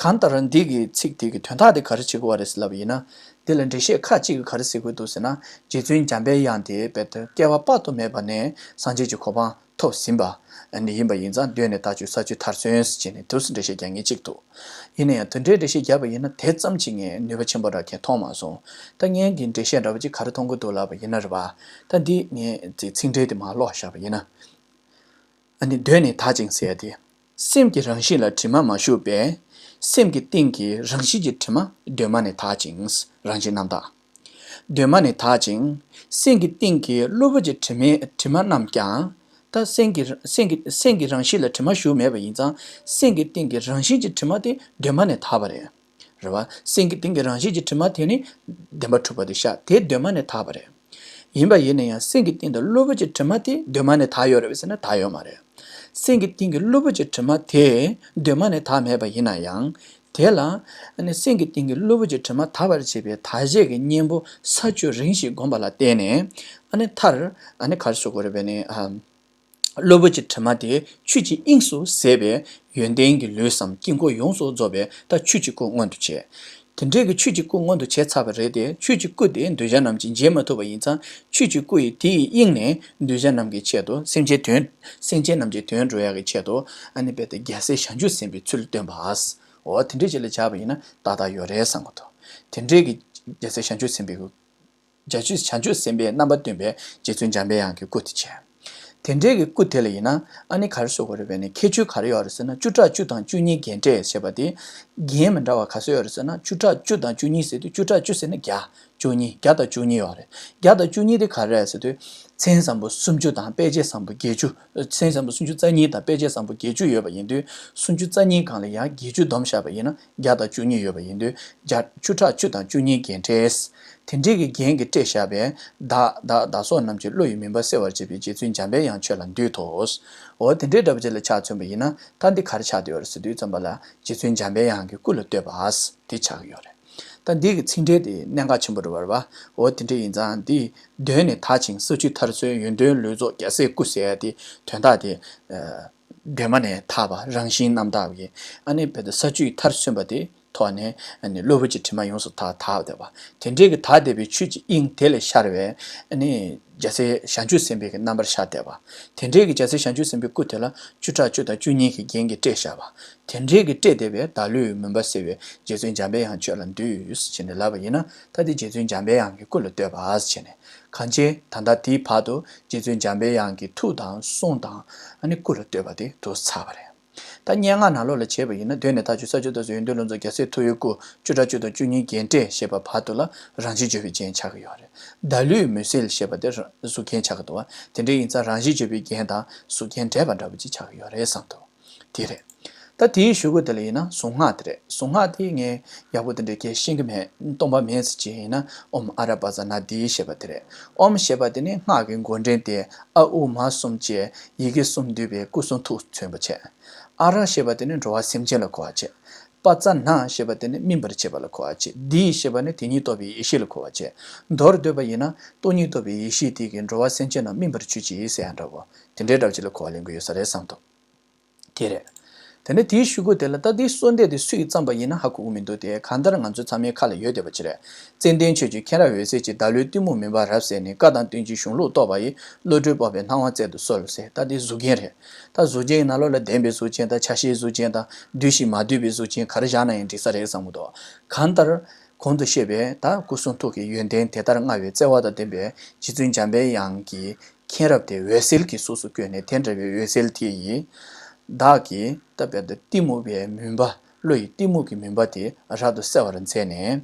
གང་ལྟར་འདི་གི་ཚིག་དེ་གི་དོན་དག་དེ་ག་རེ་བྱེད་དགོས་པ་རེད་ཟེར་ལབ་པ་ཡིན་ན། དེ་ལ་འགྲེལ་བཤད་ཁ་ཅིག་གིས་ག་རེ་ཟེར་གྱི་འདུག་ཟེར་ན། རྗེ་བཙུན་འཇམ་པའི་དབྱངས་དེ་རྦད་དེ་བསྐལ་པ་དཔག་ཏུ་མེད་པ་ནས་སངས་རྒྱས་ཀྱི་གོ་འཕང་ཐོབ་ཟིན་པ་ཡིན་པ་ཡིན་ཙང་གདོད་ནས་དག་ཅིང་ས་བཅུད་མཐར་སོན་ཟེར་ནས་དུས་སུ་འགྲེལ་བཤད་རྒྱག་མཁན་གཅིག་འདུག་ཡིན་ན་ཡང་དེ་འདྲའི་འགྲེལ་བཤད་བརྒྱབ་པ་ཡིན་ན་དེ་ཙམ་གྱིས་ངས་ནུས་པ་ཆེན་པོ་འདྲ་གང་མཐོང་མ་སོང་། ད་ངས་ཀྱི་འགྲེལ་བཤད་འདྲ་པོ་ཅིག་ག་རེ་མཐོང་གི་འདུག་ལབ་པ་ཡིན་ན་རེད་པ། ད་འདི་ངས་ཚིག་འགྲེལ་དེ་མར་ཀློག་བཞག་པ་ཡིན་ན། ཨ་ནི་གདོད་ནས་དག་ཅིང་ཟེར་ཡ་དེ། སེམས་ཀྱི་རང་བཞིན་ལ་དྲི་མ་མ་ཞུགས་པས། སེམས་ཀྱི་སྟེང་གི་རང་བཞིན་གྱི་དྲི་མ་གདོད་མ་ནས་དག་ཅིང་། རང་བཞིན་རྣམ་དག་གདོད་མ་ནས་དག་ཅིང་། སེམས་ཀྱི་སྟེང་གི་གློ་བུར་གྱི་དྲི་མའི་དྲི་མ་རྣམས་ཀྱང་། ད་སེམས་ཀྱི་སེམས་ཀྱི་སེམས་ཀྱི་རང་བཞིན་ལ་དྲི་མ་ཞུགས་མེད་པ་ཡིན་ཙང་སེམས་ཀྱི་སྟེང་གི་རང་བཞིན་གྱི་དྲི་མ་དེ་གདོད་མ་ནས་དག་པ་རེད། རེད་བ། སེམས་ཀྱི་སྟེང་གི་རང་བཞིན་གྱི་དྲི་མ་དེ་ནི་བདེན་པར་གྲུབ་པ་དེ་ཤར་དེ་གདོད་མ་ནས་དག་པ་རེད། ཡིན་པ་ཡིན་ན་ཡང་སེམས་ཀྱི་སྟེང་དུ་གློ་བུར་གྱི་དྲི་མ་དེ་གདོད་མ་ནས་དག་ཡོད་རེད་པས་ཟེར་ན་དག་ཡོད་མ་རེད། སེམས་ཀྱི་སྟེང་གི་གློ་བུར་གྱི་དྲི་མ་དེ་གདོད་མ་ནས་དག་མེད་པ་ཡིན་ན་ཡང་། དེ་ལ་ཨ་ནི་སེམས་ཀྱི་སྟེང་གི་གློ་བུར་གྱི་དྲི་མ་དག་པར་བྱེད་པའི་དག་བྱེད་ཀྱི་གཉེན་པོ་ས་བཅུ་རིམ་བཞིན་བསྒོམ་པ་ལ་བརྟེན་ནས་ཨ་ནི་མཐར་ཨ་ནི་ག་རེ་ཞུ་དགོས་རེད་པས་ནི་ཨ། གློ་བུར་གྱི་དྲི་མ་དེ་ཆོས་ཀྱི་དབྱིངས་སུ་ཟད་པས་ཡོན་ཏན་གྱི་ལུས་སམ་དཀྱིལ་འཁོར་ཡོངས་སུ་རྫོགས་པའི་ད་ཆོས་ཀྱི་སྐུ་མངོན་དུ་བྱས། དེ་འདྲའི་གི་ཆོས་ཀྱི་སྐུ་མངོན་དུ་བྱས་ཚར་བ་རེད་དེ་ཆོས་ཀྱི་སྐུ་དེ་གདུལ་བྱ་རྣམས་ཀྱིས་མཇལ་མ་ཐུབ་པ་ཡིན་ཙང་ཆོས་ཀྱི་སྐུ་ཡི་དེ་ཡི་དབྱིངས་ནས་གདུལ་བྱ་རྣམས་ཀྱི་ཆེད་དུ་སེམས་ཅན་དོན་སེམས་ཅན་རྣམས་ཀྱི་དོན་འགྲོ་ཡག་གི་ཆེད་དུ་ཨ་ནི་རྦད་དེ་རྒྱལ་སྲས་བྱང་ཆུབ་སེམས་དཔའི་ཚུལ་སྟོན་པ། འོ་དེ་འདྲའི་ཅིག་ལ་བྱས་པ་ཡིན་ན་ཏག་ཏག་ཡོད་རེད་བསམ་གྱི་འདུག་དེ་འདྲའི་གི་རྒྱལ་སྲས་བྱང་ཆུབ་སེམས་དཔའི་གི་རྒྱ་ཆོས་བྱང་ཆུབ་སེམས་དཔའི་རྣམ་པ་སྟོན་པའི་རྗེ་བཙུན་འཇམ་པའི་དབྱངས་ཀྱི་སྐུ་དེ་བྱས། དེ་འདྲའི་གི་སྐུ་དེ་ལ་ཡིན་ན་ཨ་ནི་ག་རེ་ཞུ་དགོས་རེད་པས་ནི་ཁྱད་ཆོས་ག་རེ་ཡོད་རེད་ཟེར་ན་བཅུ་ཕྲག་བཅུ་དང་བཅུ་གཉིས་རྒྱན་སྤྲས་ཞེས་པ་དེ་རྒྱན་མི་འདྲ་བ་ག་ཚོད་ཡོད་རེད་ཟེར་ན་བཅུ་ཕྲག་བཅུ་དང་བཅུ་གཉིས་ཟེར་དུས་བཅུ་ཕྲག་བཅུ་ཟེར་ན་བརྒྱ། བཅུ་གཉིས་བརྒྱ་དང་བཅུ་གཉིས་ཡོད་རེད། བརྒྱ་དང་བཅུ་གཉིས་དེ་ག་རེ་རེད་ཟེར་དུས་མཚན་བཟང་པོ་སུམ་ཅུ་དང་དཔེ་བྱད་བཟང་པོ་བརྒྱད་ཅུ། མཚན་བཟང་པོ་སུམ་ཅུ་རྩ་གཉིས་དང་དཔེ་བྱད་བཟང་པོ་བརྒྱད་ཅུ་ཡོད་པ་ཡིན་དུས་སུམ་ཅུ་རྩ་གཉིས་སྒང་ལ་ཡང་བརྒྱད་ཅུ་བསྡོམས་བཞག་པ་ཡིན་ན་བརྒྱ་དང་བཅུ་གཉིས་ཡོད་པ་ཡིན་དུས་བརྒྱ་བཅུ་ཕྲག་བཅུ་དང་བཅུ་གཉིས་རྒྱན་སྤྲས། དེ་འདྲའི་གི་རྒྱན་གྱིས་སྤྲས་བཞག་པའི་བདག་བདག་བདག་སོགས་རྣམས་ཀྱི་བློ་ཡི་མུན་པ་སེལ་བར་བྱེད་པའི་རྗེ་བཙུན་འཇམ་པའི་དབྱངས་ཁྱོད་ལ་འདུད་དོ། འོ་དེ་འདྲའི་འདྲ་པོ་ཅིག་ལ་ཆ་མཚོན་པ་ཡིན་ན་ད་འདི་ག་རེ་ཆགས་བསྡད་ཡོད་རེད་ཟེར་དུས་ཙམ་པ་ལ་རྗེ་བཙུན་འཇམ་པའི་དབྱངས་ཀྱི་སྐུ་ལ་བསྟོད་པ་དེ་ཆགས་ཀྱི་ཡོད་རེད། ད་འདི་གི་ཚིག་འགྲེལ་དེ་གནད་འགག་ཆེན་པོ་རེད་པ། འོ་དེ་འདྲ་ཡིན་ཙང་འདི་གདོད་ནས་དག་ཅིང་ས་བཅུད་མཐར་སོན་ཡོན་ཏན་ལུས་རྫོགས་རྒྱལ་སྲས་སྐུ་ཟེར་ཡ་དེ་དོན་དག་དེ་གདོད་མ་ནས་དག་པ་རང་བཞིན་རྣམ་དག་གི་ཨ་ནི་བོད་དུ་ས་བཅུད་མཐར་སོན་པ་དེ་ཐོག་ནས་ཨ་ནི་གློ་བུར་གྱི་དྲི་མ་ཡོངས་སུ་དག་དག་བསྡད་པ། དེ་འདྲའི་གི་དག་བསྡད་པའི་ཆོས་ཀྱི་དབྱིངས་དེ་ལས་ཤར་བའི་ཨ་ནི་རྒྱལ་སྲས་བྱང་ཆུབ་སེམས་དཔའི་གི་རྣམ་པར་ཤར་བསྡད་པ། དེ་འདྲའི་གི་རྒྱལ་སྲས་བྱང་ཆུབ་སེམས་དཔའི་སྐུ་དེ་ལ་བཅུ་ཕྲག་བཅུ་དང་བཅུ་གཉིས་ཀྱི་རྒྱན་གྱིས་སྤྲས་བཞག་པ། དེ་འདྲའི་གི་སྤྲས་བསྡད་པའི་བདག་བློའི་མུན་པ་སེལ་བའི་རྗེ་བཙུན་འཇམ་པའི་དབྱངས་ཁྱོད་ལ་འདུད་ཟེར་ནས་ལབ་པ་ཡིན་ན་ད་དེ་རྗེ་བཙུན་འཇམ་པའི་དབྱངས་ཀྱི་སྐུ་ལ་བསྟོད་པ་ཟེར་ནས་གང་ཅི་ད་ལྟ་དེའི་བར་དུ་རྗེ་བཙུན་འཇམ་པའི་དབྱངས་ཀྱི་ཐུགས་དང་གསུང་དང་ཨ་ནི་སྐུ་ལ་བསྟོད་པ་དེ་དུ་ཚར་བ་རེད། ད་སྙན་ངག་ནང་ལོགས་ལ་བྱས་པ་ཡིན་ན་གདོད་ནས་དག་ཅིང་ས་བཅུད་མཐར་སོན་ཡོན་ཏན་ལུས་རྫོགས་རྒྱལ་སྲས་ཐུ་བོའི་སྐུ། བཅུ་ཕྲག་བཅུ་དང་བཅུ་གཉིས་རྒྱན་སྤྲས་ཞེས་པ་བར་དུ་ལ་རང་བཞིན་བརྗོད་པའི་རྒྱན་ཆགས་ཀྱི་ཡོད་རེད། བདག་བློའི་མུན་སེལ་ཞེས་པ་དེ་གཟུགས་རྒྱན་ཆགས་ཀྱི་འདུག་བ། དེ་འདྲ་ཡིན་ཙང་རང་བཞིན་བརྗོད་པའི་རྒྱན་དང་གཟུགས་རྒྱན་འདྲེས་པ་འདྲ་པོ་ཅིག་ཆགས་ཀྱི་ཡོད་རེད་བསམ་འདུག་དེ་རེད། ད་ ད་དེའི་གཞུག་གུ་དེ་ལ་ཡིན་ན་གཟུངས་སྔགས་དེ་རེད། གཟུངས་སྔགས་དེ་ངས་ཡག་པོ་དེ་འདྲ་གས་ཤེས་ཀྱི་མེད། སྟོང་པ་མེད་ཟེར་གྱི་ཡིན་ན་ཨོཾ་ཨ་ར་པ་ཙ་ན་དྷཱིཿ་ཞེས་པ་དེ་རེད། ཨོཾ་ཞེས་པ་དེ་ནི་སྔགས་ཀྱི་མགོ་འདྲེན་ཏེ་ཨ་ཨུ་མ་གསུམ་བཅས་ཡི་གེ་གསུམ་འདུས་པའི་སྐུ་གསུང་ཐུགས་མཚོན་པར་བྱེད། ཨ་ར་ཞེས་པ་དེ་ནི་འགྲོ་བ་སེམས་ཅན་ལ་གོ་བར་བྱེད། པ་ཙ་ན་ཞེས་པ་དེ་ནི་སྨིན་པར་བྱེད་པ་ལ་གོ་བར་བྱེད། དྷཱིཿ་ཞེས་པ་ནི་དེ་ཉིད་རྟོགས་པའི་ཡེ་ཤེས་ལ་གོ་བར་བྱེད། མདོར་བསྡུས་པ་ཡིན་ན་སྟོང་ཉིད་རྟོགས་པའི་ཡེ་ཤེས་དེ་གིས་འགྲོ་བ་སེམས་ཅན་རྣམས་སྨིན་པར་གྱུར་ཅིག་ཟེར་ཡང་འདྲ་བོ་དེ་འདྲའི་འདྲ་བ་ཅིག་ལ་གོ་བ་ལེན་དགོས་ཡོད་ས་རེད་བསམ་འདུག་དེ་རེད། དེ་ནས་དེའི་གཞུག་གུ་དེ་ལ་ད་དེའི་གསོལ་འདེབས་དེ་སུས་བརྩམས་པ་ཡིན་ན་ཧ་གོ་གི་མི་འདུག་དེ་གང་ལྟར་ང་ཚོ་ཚང་མའི་ཁ་ལ་ཡོད་བསྡད་པ་ཅིག་རེད། ཙན་དན་ཆོས་ཀྱི་མཁྱེན་རབ་འོད་ཟེར་གྱིས། བདག་བློའི་གཏི་མུག་མུན་པ་རབ་བསལ་ནས། བཀའ་དང་བསྟན་བཅོས་གཞུང་ལུགས་རྟོགས་པ་ཡི། བློ་གྲོས་སྤོབས་པའི་སྣང་བ་སྩལ་དུ་གསོལ་ཟེར། ད་དེ་གཟུགས་རྒྱན་རེད། ད་གཟུགས་རྒྱན་གྱི་ནང་ལོགས་ལ་ལྡན་པའི་གཟུགས་ཅན་དང་ཆ་ཤས་གཟུགས་ཅན་དང་བསྡུས་ཤིང་མ་བསྡུས་པའི་གཟུགས་ཅན་ག་རེ་བཞག་ན་ཡང་འགྲིག་ས་རེད་བསམ་གི་འདུག་གང་ལྟར་གོང་དུ་བཤད་པའི་ད་སྐུ་གསུང་ཐུགས་ཀྱི་ཡོན་ཏན་དེ་ལྟར་མངའ་བའི་བརྩེ་བ་དང་ལྡན་པའི་རྗེ་བཙུན་འཇམ་པའི་དབྱངས་ཀྱི་མཁྱེན་རབ་དེ་འོད་ཟེར་གྱི་གཟུགས་སུ་བཀོད་ནས། དེ་འདྲ་བའི་འོད་ཟེར་དེ་ཡིས་བདག་གི་ད་བལྟ་གཏི་མུག་པའི་མུན་པ། བློ་ཡི་གཏི་མུག་གི་མུན་པ་དེ་རབ་ཏུ་བསལ་བར་མཛད་ནས།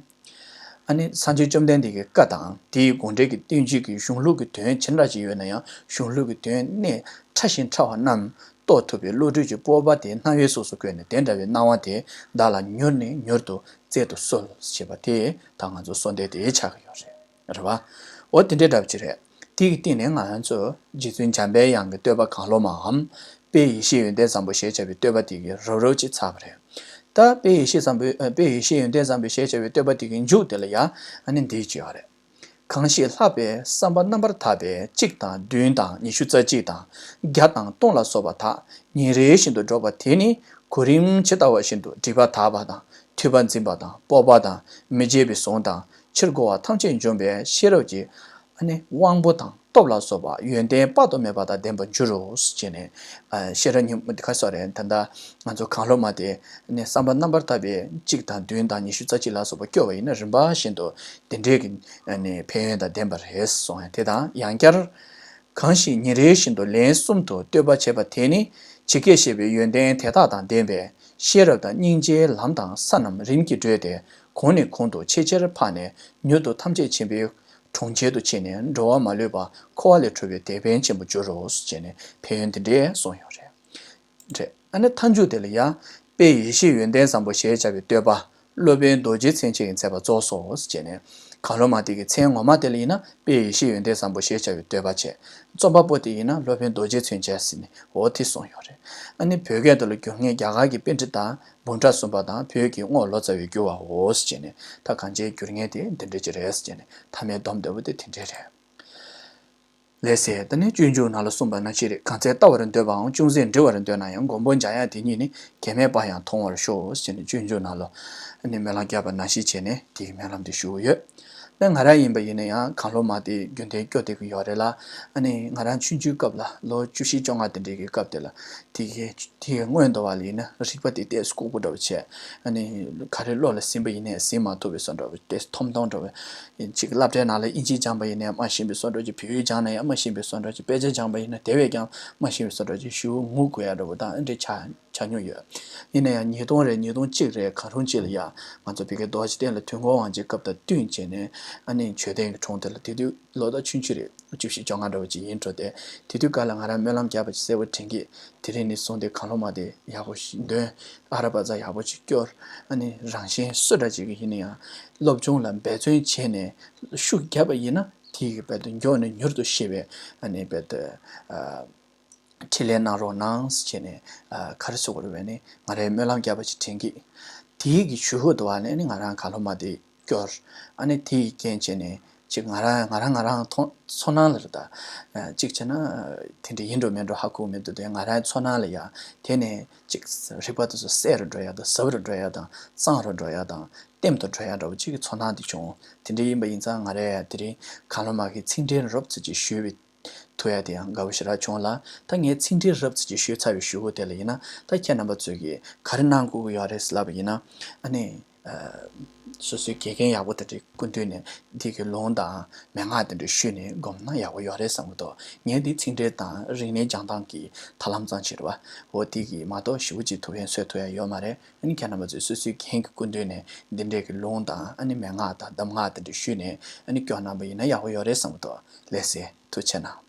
ཨ་ནི་སངས་རྒྱས་བཅོམ་ལྡན་འདས་ཀྱི་བཀའ་དང་དེའི་དགོངས་འགྲེལ་གྱི་བསྟན་བཅོས་ཀྱི་གཞུང་ལུགས་ཀྱི་དོན་ཇི་འདྲ་ཞིག་ཡོད་ན་ཡང་གཞུང་ལུགས་ཀྱི་དོན་གནད་ཕྲ་ཞིང་ཕྲ་བ་རྣམས་རྟོགས་ཐུབ་པའི་བློ་གྲོས་ཀྱི་སྤོབས་པ་དེ་སྣང་བའི་གཟུགས་སུ་བཀོད་ནས། དེ་འདྲ་བའི་སྣང་བ་དེ་བདག་ལ་མྱུར་ནས་མྱུར་དུ་སྩལ་དུ་གསོལ་ཞེས་པ་དེ་ད་ང་ཚོ་གསོལ་འདེབས་དེ་ཆགས་ཀྱི་ཡོད་རེད། རེད་བ། འོ་དེ་འདྲའི་འདྲ་པོ་ཅིག་རེད། དེ་གི་སྟེང་ནས་ང་རང་ཚོ་རྗེ་བཙུན་འཇམ་པའི་དབྱངས་ཀྱི་བསྟོད་པ་གང་བློ་མའམ། དཔལ་ཡེ་ཤེས་ཡོན་ཏན་བཟང་པོ་ཞེས་བྱ་བའི་བསྟོད་པ་དེ་གི་རབ་རིབ་ཅིག་ཚར་བ་རེད། ད་དཔལ་ཡེ་ཤེས་བཟང་པོའི་ཨ། དཔལ་ཡེ་ཤེས་ཡོན་ཏན་བཟང་པོ་ཞེས་བྱ་བའི་བསྟོད་པ་དེ་གི་མཇུག་དེ་ལ་ཡ་ཨ་ནི་འདི་བརྗོད་པ་རེད། གང་ཞིག་ལྷག་པའི་བསམ་པ་རྣམ་པར་དག་པས་གཅིག་དང་བདུན་དང་ཉི་ཤུ་རྩ་གཅིག་དང་བརྒྱ་དང་སྟོང་ལ་སོགས་པ་དག་ཉིན་རེ་བཞིན་དུ་སྒྲོག་པ་དེ་ནི་གོ་རིམ་ཇི་ལྟ་བ་བཞིན་དུ་སྒྲིབ་པ་དག་པ་དང་། མཐུན་པ་འཛིན་པ་དང་། སྤོབས་པ་དང་། མི་བརྗེད་པའི་གཟུངས་དང་། ཕྱིར་རྒོལ་བ་ཐམས་ཅད་འཇོམས་པའི་ཤེས་རབ་ཀྱི་ཨ་ནི་དབང་པོ་དང་སྟོབས་ལ་སོགས་པ་ཡོན་ཏན་དཔག་ཏུ་མེད་པ་དང་ལྡན་པར་འགྱུར་རོ་ཞེས་ནས། ཨ། ཤེས་རབ་སྙིང་པོ་འདི་ག་སོགས་རེད། ད་ལྟ་ང་ཚོ་གང་བློ་མ་དེ་ནི་བསམ་པ་རྣམ་པར་དག་པས་གཅིག་དང་བདུན་དང་ཉི་ཤུ་རྩ་གཅིག་ལ་སོགས་པ་སྐྱོར་བ་ཡིན་ན་རིམ་པ་བཞིན་དུ་དེ་འདྲའི་གི་ཨ་ནི་ཕན་ཡོན་དང་ལྡན་པ་རེད་གསུངས། དེ་དང་ཡང་བསྐྱར། གང་ཞིག་ཉིན་རེ་བཞིན་དུ་ལན་གསུམ་དུ་བསྟོད་པ་བྱེད་པ་དེ་ནི་ཇི་སྐད་བཤད་པའི་ཡོན་ཏན་དེ་དག་དང་ལྡན་པས་ཤེས་རབ་དང་སྙིང་རྗེའི་ལམ་དང་ས་རྣམས་རིམ་གྱིས་བགྲོད་དེ་གོང་ནས་གོང་དུ་ཆེས་ཆེར་འཕགས་ནས་མྱུར་དུ་ཐམས་ཅད་མཁྱེན་པའི་གྲོང་ཁྱེར་དུ་ཕྱིན་ནས་འགྲོ་བ་མ་ལུས་པ་འཁོར་བ་ལས་གྲོལ་བའི་དེད་དཔོན་ཆེན་པོར་འགྱུར་རོ་ཞེས་ནས་ཕན་ཡོན་འདི་འདྲས་གསུངས་ཡོད་རེད། རེད། ཨ་ནི་མཐའ་མཇུག་དེ་ལ་ཡང་དཔལ་ཡེ་ཤེས་ཡོན་ཏན་བཟང་པོ་ཞེས་བྱ་བའི་བསྟོད་པ། སློབ་དཔོན་རྡོ་རྗེ་མཚན་ཅན་གྱིས་མཛད་པ་རྫོགས་སོ་ཞེས་ནས། གང་བློ་མ་དེ་གི་མཚན་ངོ་མ་དེ་ལ་ཡིན་ན་དཔལ་ཡེ་ཤེས་ཡོན་ཏན་བཟང་པོ་ཞེས་བྱ་བའི་བསྟོད་པ་བྱས། རྩོམ་པ་པོ་དེ་ཡིན་ན་སློབ་དཔོན་རྡོ་རྗེ་མཚན་ཅན་ཟེར་ནས་འོ་དེ་གསུངས་ཡོད་རེད། ཨ་ནི་བོད་སྐད་དུ་ལ་བསྒྱུར་མཁན་རྒྱ་གར་གྱི་པཎྜི་ཏ་འབུམ་ཕྲག་གསུམ་པ་དང་བོད་ཀྱི་རྔོག་ལོ་ཙཱ་བས་བསྒྱུར་བའོ་ཞེས་ནས། ད་གང་ཅིའི་བསྒྱུར་མཁན་དེ་འདི་འདྲ་ཅིག་རེད་ཟེར་ནས་མཐའ་མའི་སྡོམ་ལྟ་བུ་དེ་དེ་འདྲ་རེད། ལགས་སེ། ད་ནི་སྤྱོད་འཇུག་ནང་ལ་གསུངས་པ་ནང་བཞིན་རེད། གང་ཚེ་ལྟ་བར་འདོད་པའམ་ཅུང་ཟད་འདྲི་བར་འདོད་ན་ཡང་། མགོན་པོ་འཇམ་དབྱངས་དེ་ཉིད་ནི། གེགས་མེད་པར་ཡང་མཐོང་བར་ཤོག་ཅེས་ནས་སྤྱོད་འཇུག་ནང་ལ་ཨ་ནི་སྨོན་ལམ་བརྒྱབ་པ་ནང་བཞིན་བྱས་ནས་དེའི་སྨོན་ལམ་དེ་ཞུ་གི་ཡོད། ད་ང་རང་ཡིན་པ་ཡིན་ན་ཡང་གང་བློ་མ་དེ་རྒྱུན་ལྡན་སྐྱོར་བསྡད་ཀྱི་ཡོད་རེད་ལ། ཨ་ནི་ང་རང་ཆུང་ཆུང་སྐབས་ལ་ལོ་བཅུ་བཞི་བཅོ་ལྔ་དེ་འདྲའི་གི་སྐབས་དེ་ལ་དེ་གའི་དེའི་སྔོན་དུ་བ་ལ་ཡིན་ན་རིག་པ་དེ་ཏོག་ཙམ་ལྐུགས་པོ་འདྲ་བོ་བྱས། ཨ་ནི་ག་རེ་བློ་ལ་ཟིན་པ་ཡིན་ནའི་ཟིན་མ་ཐུབ་པའི་བཟོ་འདྲ་བོ། ཏོག་ཙམ་ཐོམ་ཐོམ་འདྲ་བོ། ཅིག་སློབ་གྲྭའི་ནང་ལ་དབྱིན་ཇི་སྦྱངས་པ་ཡིན་ནའི་མ་ཤེས་པའི་བཟོ་འདྲ་ཅིག་བོད་ཡིག་སྦྱངས་ན་ཡང་མ་ཤེས་པའི་བཟོ་འདྲ་ཅིག་དཔེ་ཆ་སྦྱངས་པ་ཡིན་ན་དེ་བས་ཀྱང་མ་ཤེས་པའི་བཟོ་འདྲ་ཅིག་ཞེ་པོ་ངུ་དགོས་ཡ་འདྲ་བོ་དང་ཨ་འདྲ་ཆགས་ཆགས་མྱོང་ཡོད། ཡིན་ན་ཡང་ཉིས་སྟོང་རེད། ཉིས་སྟོང་གཅིག་རེད། གང་རུང་ཅིག་ལ་ཡ་ང་ཚོ་བི་ཀའི་རྡོ་རྗེ་གདན་ལ་དུས་འཁོར་དབང་ཆེན་སྐབས་དང་བསྟུན་བྱས་ནས་ཨ་ནི་མཆོད་རྟེན་གྱི་དྲུང་དེ་ལ་དེ་དུས་ལོ་ད་ཆུང་ཆུང་རེད། བཅུ་བཞི་བཅོ་ལྔ་འདྲ་བོ་ཅིག་ཡིན་འགྲོ་དེ། དེ་དུས་སྐབས་ལ་ང་རང་སྨོན་ལམ་བརྒྱབ་པ་ཅིག་གསལ་པོ་དྲན་གི། དེ་རིང་ནས་བཟུང་སྟེ་གང་བློ་མ་དེ་ཡག་པོ་ཞིག་འདོན། ཨ་ར་པ་ཙ་ཡག་པོ་ཅིག་སྐྱོར། ཨ་ནི་རང་གཞན་སུ་འདྲ་ཅིག་གི་ཡིན་ན་ཡང་སློབ་སྦྱོང་ལ་འབད་བརྩོན་བྱས་ནས་ཤུགས་བརྒྱབ་པ་ཡིན་ན་དེ་གི་རྦད་དེ་མགྱོགས་ནས་མྱུར་དུ་ཤེས་པའི་ཨ་ནི་རྦད་དེ་ཨ་འཕྲིན་ལས་གནང་རོགས་གནང་ཟེར་བྱས་ནས་ཨ་ག་རེ་ཟེར་དགོས་རེད་པས། ནི་ང་རའི་སྨོན་ལམ་བརྒྱབ་པ་ཅིག་དྲན་གི། དེ་གི་གཞུག་གུ་དུ་བ་ནས་ནི་ང་རང་གང་བློ་མ་དེ་སྐྱོར། ཨ་ནི་དེ་ཡི་རྐྱེན་བྱས་ནས་ཅིག་ང་རང་ང་རང་ང་རང་མཐོང་ཚོར་སྣང་ལ་རེད་ད། ཅིག་བྱས་ན་དེ་འདྲ་ཡིན་འགྲོ་མིན་འགྲོ་ཧ་གོ་མི་འདུག་དེ་ང་རང་ཚོར་སྣང་ལ་ཡ་དེ་ནས་ཅིག་རིག་པ་དེ་ཚོ་གསལ་རུ་འགྲོ་ཡ་དང་ཟབ་རུ་འགྲོ་ཡ་དང་གཙང་རུ་འགྲོ་ཡ་དང་ལྟེམ་དུ་འགྲོ་ཡ་འདྲ་བོ་ཅིག་གི་ཚོར་སྣང་དེ་བྱུང་། དེ་འདྲ་ཡིན་པ་ཡིན་ཙང་ང་རས་དེ་རིང་གང་བློ་མ་གི་ཚིག་འགྲེལ་རོབ་ཙམ་ཅིག་ཞུས་པའི་ཐུབ་ཡ་དེ་ཡང་དགའ་བོ་ཞེ་དྲག་བྱུང་ལ། ད་ངས་ཚིག་འགྲེལ་རོབ་ཙམ་ཅིག་ཞུས་ཚར་བའི་གཞུག་གུ་དེ་ལ་ཡིན་ན་ད་ཁྱེད་རྣམ་པ་ཚོས་ཀྱིས་ག་རེ་གནང་དགོས་ཀྱི་ཡོད་རེད་ཟེར་ལབ་པ་ཡིན་ན། ཨ་ནི། ཨ། སོ་སོའི་དགེ་རྒན་ཡག་པོ་དེ་འདྲའི་སྐུ་མདུན་ནས་འདི་གི་ལུང་དང་མན་ངག་དེ་འདྲ་ཞུས་ནས་སྒོམ་ན་ཡག་པོ་ཡོད་རེད་བསམ་གྱི་འདུག་ངས་འདི་ཚིག་འགྲེལ་དང་རིག་གནས་སྦྱང་སྟངས་ཀྱི་ཐབས་ལམ་ཙམ་ཞིག་རེད་བ། འོ་དེ་གིས་མ་གཏོགས་ཞེ་པོ་ཅིག་ཐུགས་ཕན་གསོས་ཐུབ་ཡ་ཡོད་མ་རེད། ཨ་ནི་ཁྱེད་རྣམ་པ་ཚོས་སོ་སོའི་རྒན་གྱི་སྐུ་མདུན་ནས་འདི་འདྲའི་གི་ལུང་དང་ཨ་ནི་མན་ངག་དང་གདམས་ངག་དེ་འདྲ་ཞུས་ནས་ཨ་ནི་སྐྱོར་གནང་པ་ཡིན་ན་ཡག་པོ་ཡོད་རེད་བསམ་གྱི་འདུག་ལགས་སེ། ཐུགས་རྗེ་གནང་།